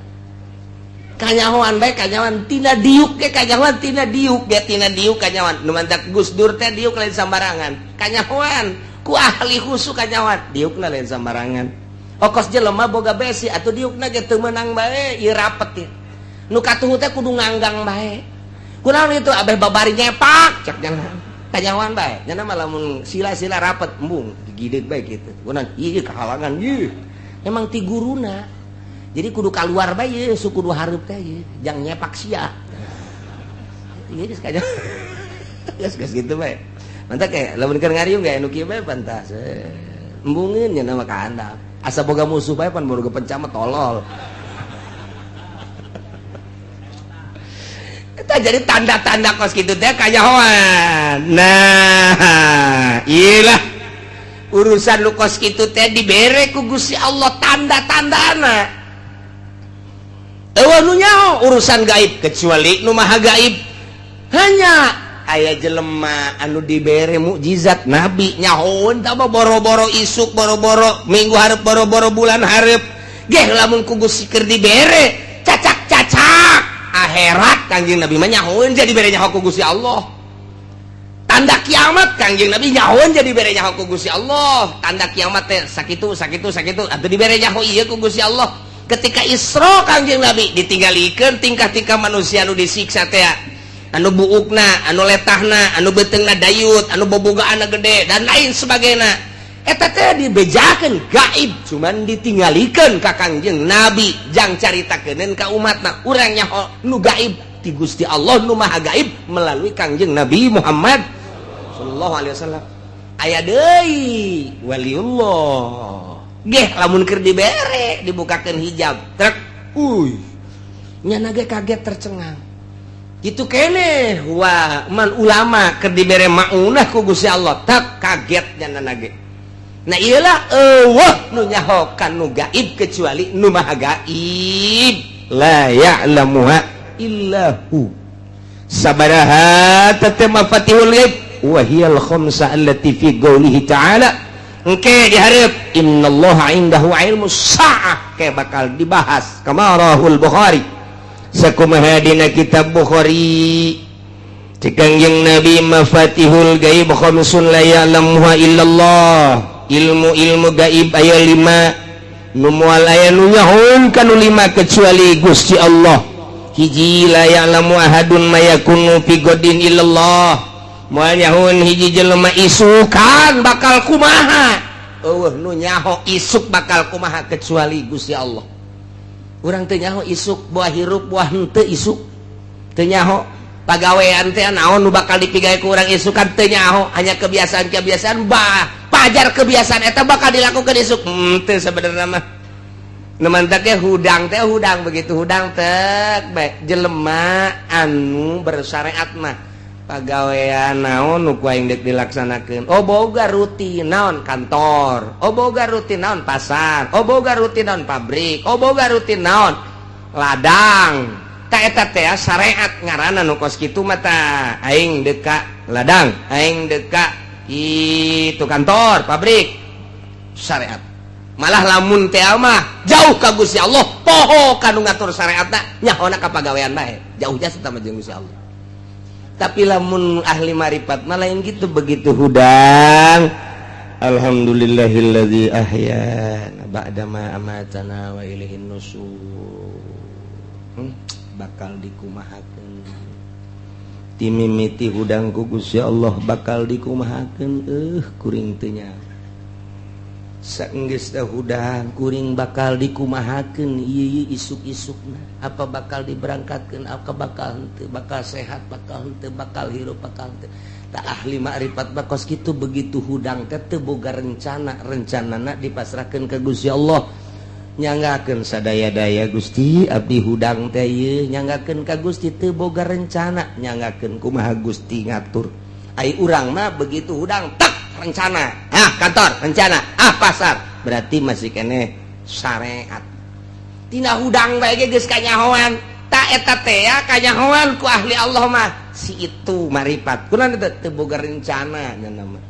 Kanyahoan bae kanyahoan tina diuk ge kanyahoan tina diuk ge tina diuk kanyahoan. Nu mantak Gus Dur teh diuk lain sambarangan. Kanyahoan ku ahli khusu kanyahoan diukna lain sambarangan. Okos jelema boga besi atuh diukna ge teu meunang bae ieu rapet ieu. Nu katuhu teh kudu nganggang bae. Kunaon itu abeh babari nyepak cek jangan. Kanyahoan bae. Nya mah lamun sila-sila rapet embung digideg bae kitu. Kunaon ieu kahalangan ieu. Emang ti guruna. Jadi kudu keluar bae ieu suku kudu hareup teh ieu, jang nyepak sia. Ieu geus kanya. Geus geus kitu bae. Mantap kayak lamun keur ngariung ge anu kieu bae pantas. Embungeun nya mah ka handap. Asa boga musuh bae pan boga penca mah tolol. Eta jadi tanda-tanda kos kitu teh kanyahoan. Nah, iyalah urusan lu kos kitu teh dibere ku Gusti Allah tanda-tandana. Eueuh nu nyaho urusan gaib kecuali nu maha gaib. Hanya aya jelema anu dibere mukjizat nabi nyahoeun tah boro-boro isuk, boro-boro minggu hareup, boro-boro bulan hareup. Geh lamun ku Gusti keur dibere cacak-cacak akhirat Kangjeng Nabi mah nyahoeun jadi bere nyaho ku Gusti Allah. Tanda kiamat Kangjeng Nabi nyahoeun jadi bere nyaho ku Gusti Allah. Tanda kiamat teh sakitu sakitu sakitu atuh dibere nyaho ieu ku Gusti Allah. Ketika Isra Kangjeng Nabi ditinggalikeun tingkah-tingkah manusia anu disiksa teh anu buukna, anu letahna, anu beuteungna dayut, anu bobogaanna gede dan lain sebagainya. Eta teh dibejakeun gaib cuman ditinggalikeun ka Kangjeng Nabi jang caritakeun ka umatna. Urang nyaho nu gaib ti Gusti Allah nu maha gaib melalui Kangjeng Nabi Muhammad sallallahu alaihi wasallam. Aya deui waliullah. Geh lamun keur dibere dibukakeun hijab trek uy nyana ge kaget tercengang. Kitu keneh wah man ulama keur dibere maunah ku Gusti Allah tak kaget nyana ge. Nah iyalah eueuh nu nyaho kanu gaib kecuali nu maha gaib. La ya'lamuha illa hu. Sabaraha tete mafatihul ghaib wa hiyal khamsa allati fi qoulihi ta'ala. Engke dihareup innallaha indahu ilmus saah ke bakal dibahas kamarahul Bukhari. Sakumaha dina kitab Bukhari Kangjeng Nabi mafatihul gaib khamsun la ya'lamuha illallah. Ilmu-ilmu gaib aya 5 nu moal aya nu nyahoeun kanu 5 kecuali Gusti Allah. Hiji la ya'lamu ahadun ma yakunu fi godin illallah. Moal nyahoeun hiji jelema isukan bakal kumaha. Eueuh nu nyaho isuk bakal kumaha kecuali Gusti Allah. Urang teu nyaho isuk buah hirup buah henteu isuk. Teu nyaho pagawean teh naon nu bakal dipigawe ku urang isukan teu nyaho, hanya kebiasaan-kebiasaan bah pajar kebiasaan eta bakal dilakukan isuk. Teu sebenarnya mah. Nu mantak ge hudang teh hudang begitu hudang teh bae jelema anu bersyariat mah pagawean naon nu ku aing deuk dilaksanakeun. Oh boga rutin naon kantor, oh boga rutin naon pasar, oh boga rutin naon pabrik, oh boga rutin naon ladang. Ta eta teh syariat ngaranna nu kos kitu mah. Tah, aing dek ka ladang, aing dek ka itu kantor, pabrik, syariat. Malah lamun teh mah jauh ka Gusti Allah, poho kanu ngatur syariatna, nyahona ka pagawean bae, jauh jasa sama jeung Gusti Allah. Tapi lamun ahli marifat mah lain gitu. Begitu hudang, alhamdulillahilladzi ahyana ba'dama amatana wa ilaihin nusur. Bakal dikumahakeun timimiti hudang ku Gusti Allah, bakal dikumahakeun, kuring teu nyaho. Saenggeus teh hudang, kuring bakal dikumahakeun ieu isuk-isukna, apa bakal diberangkatkeun, apa bakal henteu, bakal sehat, bakal henteu, bakal hirup, bakal henteu. Tah, ahli makrifat bakos kitu, begitu hudang teh teu boga rencana, rencanana dipasrahkeun ka Gusti Allah. Nyanggakeun sadaya-daya, Gusti, abdi hudang teh ieu, nyanggakeun ka Gusti, teu boga rencana, nyanggakeun kumaha Gusti ngatur. Ai urang mah begitu hudang tak rencana, ah kantor rencana, ah pasar, berarti masih keneh syariat. Tina hudang bae ge geus kanyahoan. Tak eta teh ya kanyahoan ku ahli Allah mah, si itu marifat kunaon teh teu boga rencana nya mah,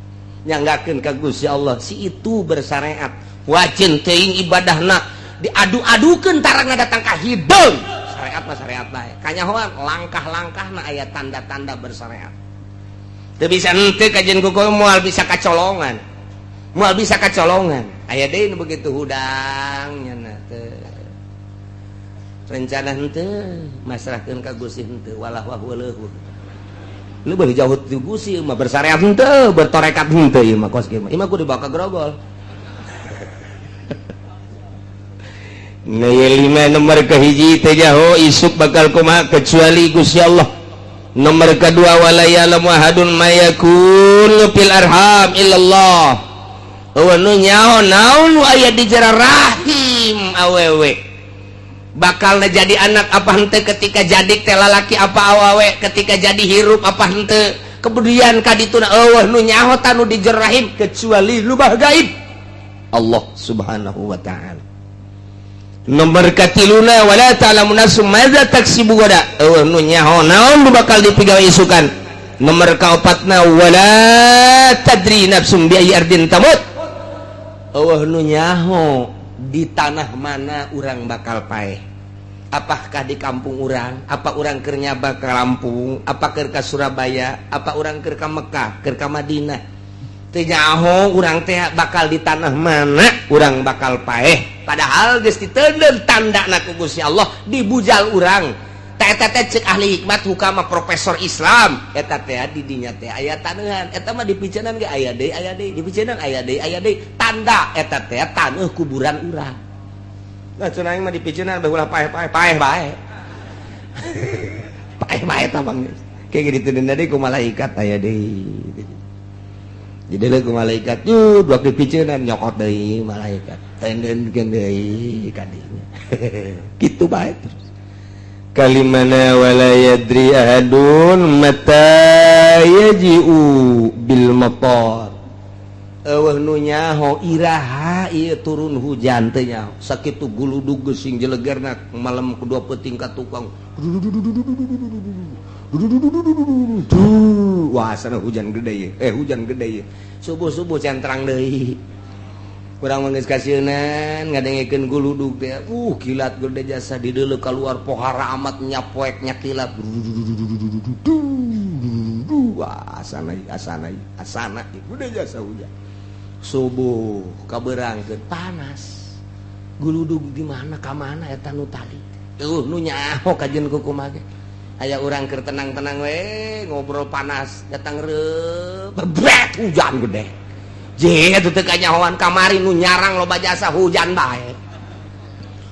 nyanggakeun ka Gusti Allah. Si itu bersyariat, wajin teuing ibadahna diadu-adukeun, tarangna datang ka hideung. Syariat mah syariat bae, kanyahoan langkah-langkahna aya tanda-tanda bersyariat. Teu bisa henteu kajian kuku, moal bisa kacolongan, moal bisa kacolongan. Aya deui nu begitu hudang nya teu rencana henteu, masrahkeun ka Gusti henteu, walah wah leuheuh lu jauh ti Gusti mah, bersyariat henteu, bertorekat henteu, ieu mah kos kieu mah, ieu mah kudu dibawa ka grogol. Nah, lima nomor kehiji teh jaho isuk bakal kumaha kecuali Gusti Allah. Nomor kedua, wala ya'lamu ahadun ma yakunu fil arham illallah. Euweuh nu nyaho naon nu aya di jero rahim awewe, bakal jadi anak apa henteu, ketika jadi teh lalaki apa awewe, ketika jadi hirup apa henteu, kemudian kadituna, euweuh nu nyaho tanu di jero rahim kecuali lubah gaib Allah Subhanahu wa Ta'ala. Nomor katiluna, wala ta'lamu nafsum madza taksibu gada, euweuh nu nyaho naon nu bakal dipigawe isukan. Nomor kaopatna, wala tadri nafsum bi ayyi ardin tamut, euweuh nu nyaho di tanah mana urang bakal paeh, apakah di kampung urang, apa urang keur nyaba ke Lampung, apa keur ka Surabaya, apa urang keur ka Mekah, keur ka Madinah. Teu nyaho urang teh bakal di tanah mana urang bakal paeh, padahal geus diteundeun tandana ku Gusti Allah dibujal urang. Teh eta teh cek ahli hikmat, hukama, profesor Islam, eta teh di dinya teh aya taneuhan, eta mah dipiceunan ge aya deui, aya deui, dipiceunan aya deui, aya deui, tanda eta teh taneuh kuburan urang. Nah, cenah aing mah dipiceunan bae ulah paeh-paeh, paeh bae, paeh bae tah bang. Kayak gitu deui ku malaikat, aya deui jadi ku malaikat yuk dua dipiceunan, nyokot deui malaikat, tendenkeun deui kadinya, kitu bae terus. Kalimana, wala yadri ahadun mata yaji'u bil matar, euweuh nu nyaho iraha ieu turun hujan, teu nyaho. Sakitu guludug geusing jelegerna malam kedua peuting ka tukang, wah sana hujan gede ye, hujan gede ye. Subuh-subuh centrang deui. Kurang mah geus kasieunan ngadengekeun guludug teh, kilat gede jasa dideuleu keluar pohara amat nyapoek nyakilat. Wah, asana asana asana gede jasa hujan. Subuh kabeurangkeun panas. Guludug di mana ka mana eta nu tadi? Euweuh nu nyaho kajeun kumaha ge. Aya urang keur tenang-tenang we ngobrol, panas datang reup bebret hujan gede. Je itu teu kanyahoan kamari nu nyarang loba jasa hujan bae.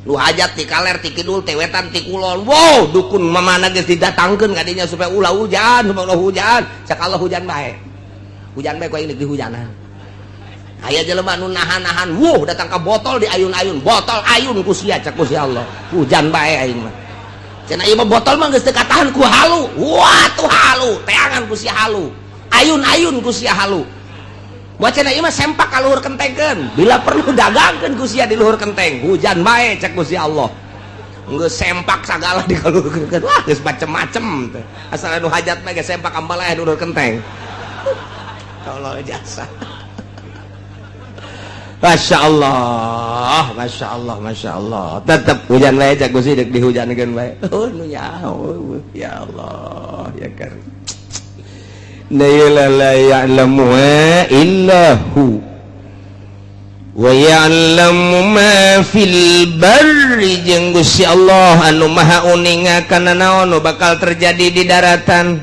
Nu hajat ti kaler, ti kidul, ti wetan, ti kulon. Wow, dukun mamana geus didatangkeun kadinya supaya ulah hujan, supaya ulah hujan. Cak Allah hujan bae. Hujan bae ku aing di hujanan. Aya jelema nu nahan-nahan, wuh datang ka botol di ayun-ayun, botol ayun ku sia, cak ku si Allah. Hujan bae aing mah. Cenah ieu mah botol mah geus teu katahan ku halu. Wah, tuh halu, teangan ku si halu. Ayun-ayun ku si halu. Buat cenah ieu mah sempak ka luhur kentengkeun. Bila perlu dagangkeun ku sia di luhur kenteng. Hujan bae cak ku si Allah. Geus sempak sagala dikalurkeun. Wah, geus macem-macem teh. Asal anu hajat mah geus sempak ambal aya dulur kenteng. Allah jasa. Masya Allah, Masya Allah, Masya Allah. Tetap hujan wae cak Gusti, deuk dihujankeun wae. Oh, nu nyaho. Ya Allah, ya Karim. La la ya'lamu illa hu. Wa ya'lamu ma fil barri, jeung Gusti Allah anu maha uninga kana naon nu bakal terjadi di daratan,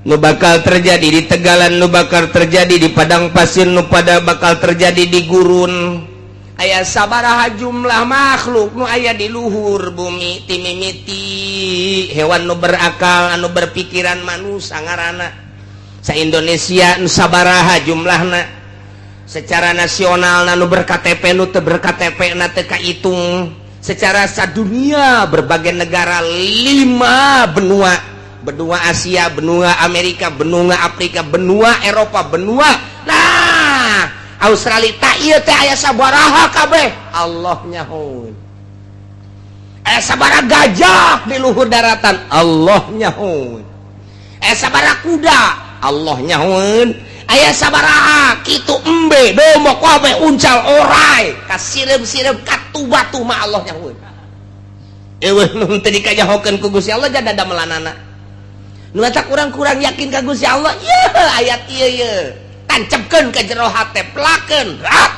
nu bakal terjadi di tegalan, nu bakal terjadi di padang pasir, nu pada bakal terjadi di gurun. Aya sabaraha jumlah makhluk nu aya di luhur bumi, timimiti hewan nu berakal, anu berpikiran, manusia ngaranna, sa Indonesia nu sabaraha jumlahna, secara nasional nu ber-KTP, nu teu ber-KTP na teu kahitung, secara sadunia berbagai negara, lima benua, benua Asia, benua Amerika, benua Afrika, benua Eropa, benua nah Australia, tak ieu teh aya sabaraha kabeh Allah nyahoeun. Aya sabaraha gajah di luhur daratan, Allah nyahoeun. Aya sabaraha kuda, Allah nyahoeun. Aya sabaraha kitu embe, domba, kabeh, uncal, orai, kasireum-sireum katu batu mah Allah nyahoeun. Eueuh nu teu dikanyahokeun ku Gusti Allah jada damelanana. Nu eta kurang-kurang yakin ka Gusti Allah. Ieu ayat ieu ye tancapkeun ka jero hate, pelakeun rat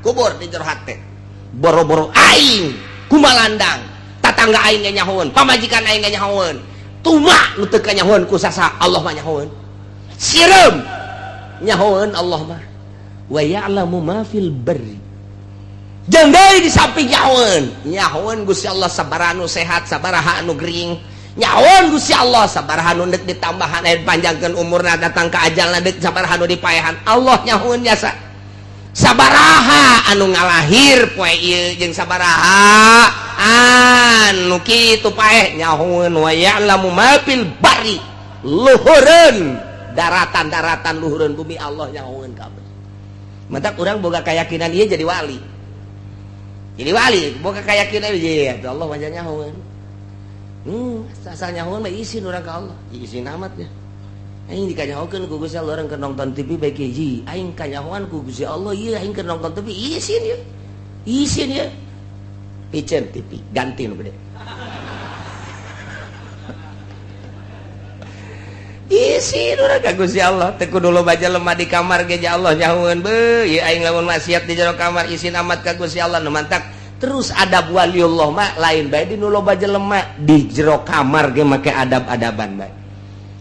kubur di jero hate. Boro-boro aing kumalandang, tatangga aing ge nyahoeun, pamajikan aing ge nyahoeun, tuma nu teu kanyahoeun ku sasa, Allah mah nyahoeun. Sireum nyahoeun Allah mah. Wa ya'lamu ma fil barri, jeung deui di samping nyahoeun, nyahoeun Gusti Allah sabaraha nu sehat, sabaraha anu gering. Nyahoeun Gusti Allah sabaraha nu deuk ditambahan, aya panjangkeun umurna, datang ka ajalna deuk sabaraha nu dipaehan. Allah nyahoeun jasa sabaraha anu ngalahir poe ieu jeung sabaraha anu kitu paeh nyahoeun. Wa ya'lamu ma fil barri, luhureun daratan-daratan, luhureun bumi, Allah nyahoeun kabeh. Matak urang boga keyakinan ieu jadi wali, jadi wali boga keyakinan ieu, ya Allah wajah nyahoeun. Asal nyahoeun mah isin urang ka Allah, isin amat ya. Aing dikanyahokeun ku Gusti Allah, urang keur nonton TV bae hiji. Aing kanyahoan ku Gusti Allah ieu, aing keur nonton TV isin ya. Isin ya. Piceun TV, ganti nu gede. Isin urang ka Gusti Allah, teu kudu loba jelema di kamar ge Allah nyahoeun beuh, ieu aing lamun maksiat di jero kamar isin amat ka Gusti Allah. Nu mantak terus adab waliullah mah lain bae di nu loba jelema, di jero kamar ge make adab-adaban bae.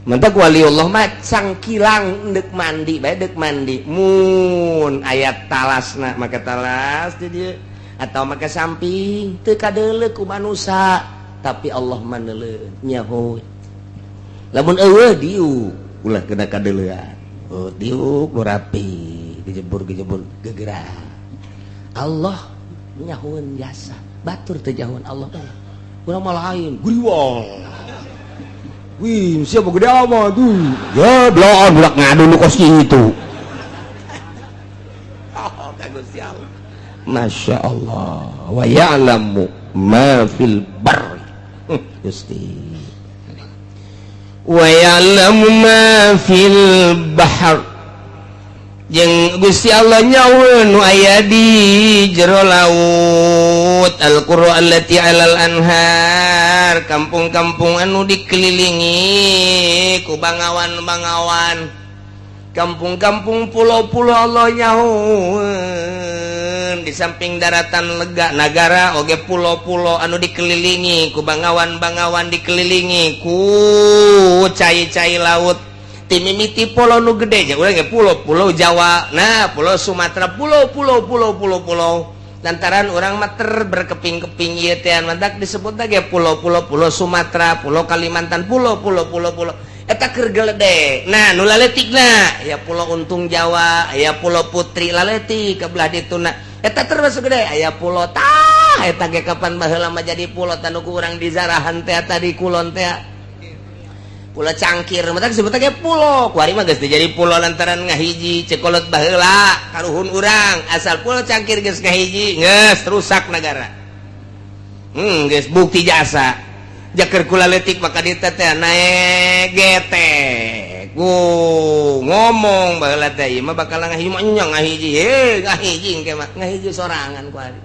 Mantak waliullah mah cangkilang deuk mandi bae, deuk mandi mun aya talasna make talas di dieu atau make samping, teu kadeuleu ku manusa tapi Allah mah neuleuh nyaho. Lamun eueuh diuk ulah kena kadeuleuan, oh diuk nu rapi, gejebur-gejebur gegerak. Allah nyahoeun jasa batur teu nyahoeun Allah. Urang mah lain guriwang. Wih, siapa gede amat tuh? Ya, beloan budak ngadu lu kos gitu. Oh, ka Gusti Allah. Masya Allah. Wa ya'lamu ma fil barri. Gusti. Wa ya'lamu ma fil bahr. Jeung Gusti Allah nyahoeun nu aya di jero laut. Al-qura allati 'alal anhar, kampung-kampung anu dikelilingi ku bangawan-bangawan, kampung-kampung, pulau-pulau, Allah nyahoeun. Di samping daratan lega nagara oge pulau-pulau anu dikelilingi ku bangawan-bangawan, dikelilingi ku cai-cai laut. Timimiti pulau nu gede nya urang ge pulau, pulau Jawa, nah pulau Sumatera, pulau pulau pulau pulau pulau, lantaran urang mah ter berkeping-keping ieu teh mantak disebut ge pulau-pulau, pulau Sumatera, pulau Kalimantan, pulau pulau pulau pulau eta keur geledek. Nah, nu laletikna ya pulau Untung Jawa, ya pulau Putri laletik ke belah dituna, eta termasuk gede. Aya pulau tah eta ge kapan baheula mah jadi pulau tanu ku urang di zarahan teh tadi kulon teh, Pulau Cangkir, matak disebut ge pulau. Kuari mah geus jadi pulau lantaran ngahiji. Cekolot baheula karuhun urang, asal Pulau Cangkir geus ngahiji geus rusak negara. Geus bukti jasa. Jaker kula leutik maka dieu teh naek getek. Ku ngomong baheula teh ieu mah bakal ngahiji mah nya ngahiji heuh ngahiji engke mah ngahiji sorangan ku ari.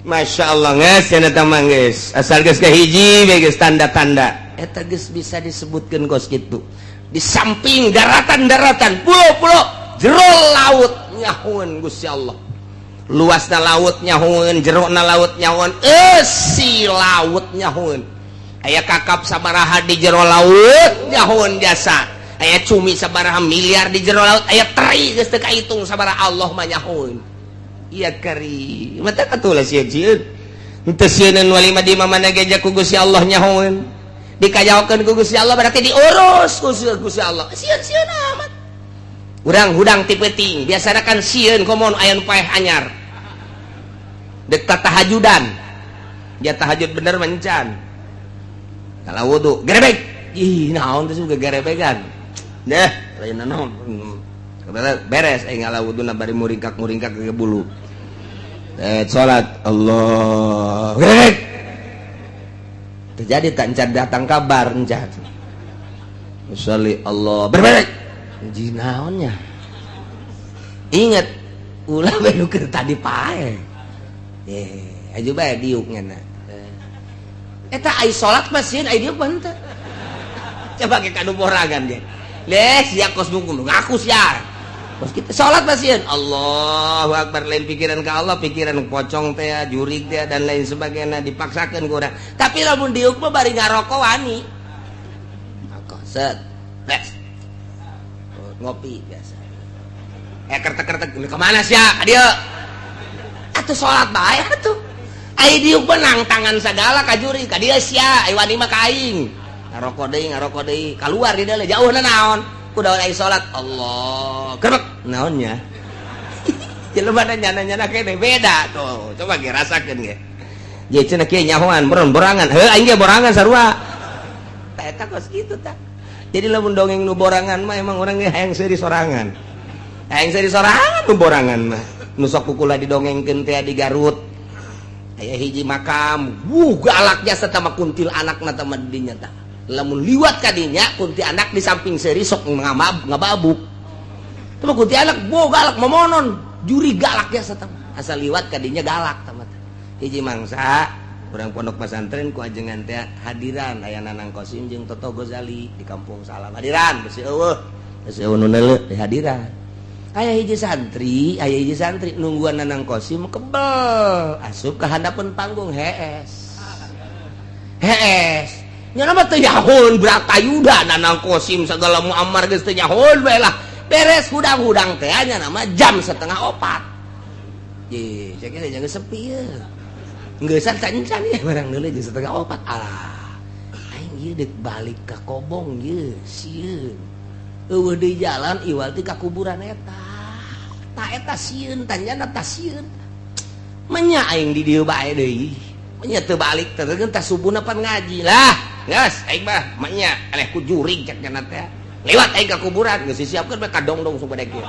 Masya Allah geus cenah eta mah geus asal geus kahiji we geus tanda-tanda eta geus bisa disebutkeun kos kitu. Di samping daratan-daratan, pulau-pulau, jero laut nyahueun Gusti Allah. Luasna laut nyahueun, jerona laut nyahueun, eusi laut nyahueun. Aya kakap sabaraha di jero laut nyahueun jasa. Aya cumi sabaraha miliar di jero laut, aya teri geus teu kahitung sabaraha Allah mah nyahueun. Iya kari. Mata katulah sieun-sieun. Henteu sieuneun wali mah di mana ge ku Gusti Allah nyahueun. Dikajaokeun ku Gusti Allah berarti diurus ku Gusti Allah. Sieun-sieun amat. Urang hudang ti peuting, biasana kan sieun komo aya nu paeh anyar. Dek tahajudan. Dia tahajud bener mencan. Kalau wudu, gerebek. Ih, naon teh juga gerebegan. Deh, lain naon. Beres aing ngala wuduna bari muringkak-muringkak ke bulu. Salat Allah. Gerebek. Terjadi tak encan datang kabar encan. Sholli Allah. Berbek. Jinaonnya. Ingat ulah bae nu keur tadi pae. Aja bae diuk ngana. Eta ai salat mah sieun ai diuk mah henteu. Coba ke kanu borangan ge. Leh sia kos nu ngaku sia. Kos kita salat mah sieun. Allahu akbar lain pikiran ka Allah, pikiran pocong teh, jurig teh dan lain sebagainya dipaksakeun ku urang. Tapi lamun diuk mah bari ngarokok wani. Rokok set. Bes. Ngopi biasa. Kertek-kertek kemana sia? Ka dieu. Atuh salat bae atuh. Ai diuk menang tangan sagala ka juri ka dieu sia, ai wani mah ka aing. Ngarokok deui, kaluar di dieu jauhna naon? Ku daun ai salat Allah. Gerbek naonnya? Jelema da nyana-nyana kene beda tuh. Coba ge rasakeun ge. Ye cenah kieu nyahoan borangan. Heuh aing ge borangan sarua. Tah eta kos kitu tah. Jadi lamun dongeng nu borangan mah emang urang ge hayang seuri sorangan. Hayang seuri sorangan nu borangan mah. Nu sok kukula didongengkeun teh di Garut. Aya hiji makam, wuh galak jasa tama kuntil anakna tama dinya tah. Lamun liwat ka dinya kunti anak di samping seuri sok ngababuk. Tama kunti anak bo galak momonon, juri galak jasa tama. Asal liwat ka dinya galak tama tah. Hiji mangsa urang pondok pesantren ku ajengan teh hadiran aya Nanang Kosim jeung Toto Gozali di Kampung Salam. Hadiran besi eueuh. Besi eueuh nu neuleuh di hadiran. Aya hiji santri nungguan Nanang Kosim kebel asup ke handapeun panggung hees. Hees. Nya mah teu nyahoeun Bratayuda Nanang Kosim segala Muammar geus teu nyahoeun bae lah. Beres hudang-hudang teh nya nama jam 3:30. Ye, saya kira jangan sepi ya. Geus encan ya barang deuleu jam 3:30. Alah. Aing ieu deuk balik ka Kobong ieu sieun. Eueuh deui jalan iwal ti ka kuburan eta. Ta eta sieun tanyana ta sieun. Menya aing di dieu bae deui. Menya teu balik teh tah subuhna pan ngaji lah. Geus aing mah menya eleh ku jurig cek nya teh. Lewat aing ka kuburan geus disiapkeun bae kadongdong supaya kieu.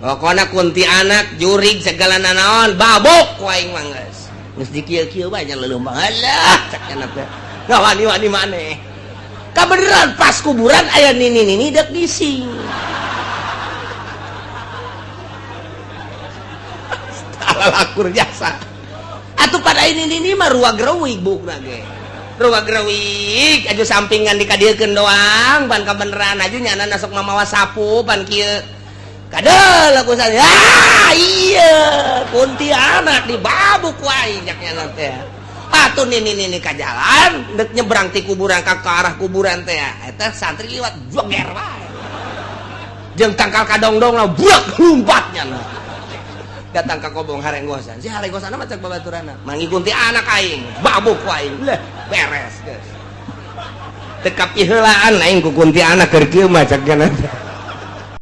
Pokona kunti anak jurig segala nanaon babuk ku aing mah geus. Geus dikieu-kieu bae nya leuleum alah cek nya teh. Ngawani-wani maneh. Kabeneran pas kuburan aya nini-nini dek gising. Lakur jasa. Atuh pada ini nini mah ruag reuwig bukna ge. Ruag reuwig aju sampingan dikadiekeun doang pan kabeneran aju nyana sok mamawa sapu pan kieu. Kadeul aku saya. Ah iya kuntianak dibabuk ku aing cak nyana teh. Atuh nini-nini ka jalan dek nyebrang ti kuburan ka arah kuburan teh. Eta santri liwat joger wae. Jeung tangkal kadongdong lah buak lumpatnya nah. Datang ka Kobong harenggosan. Si harenggosan mah cek babaturanna. Mangikuti anak aing, babuk ku aing. Leh, beres geus. Teu kapiheulaan aing ku kunti anak keur kieu mah cek nya.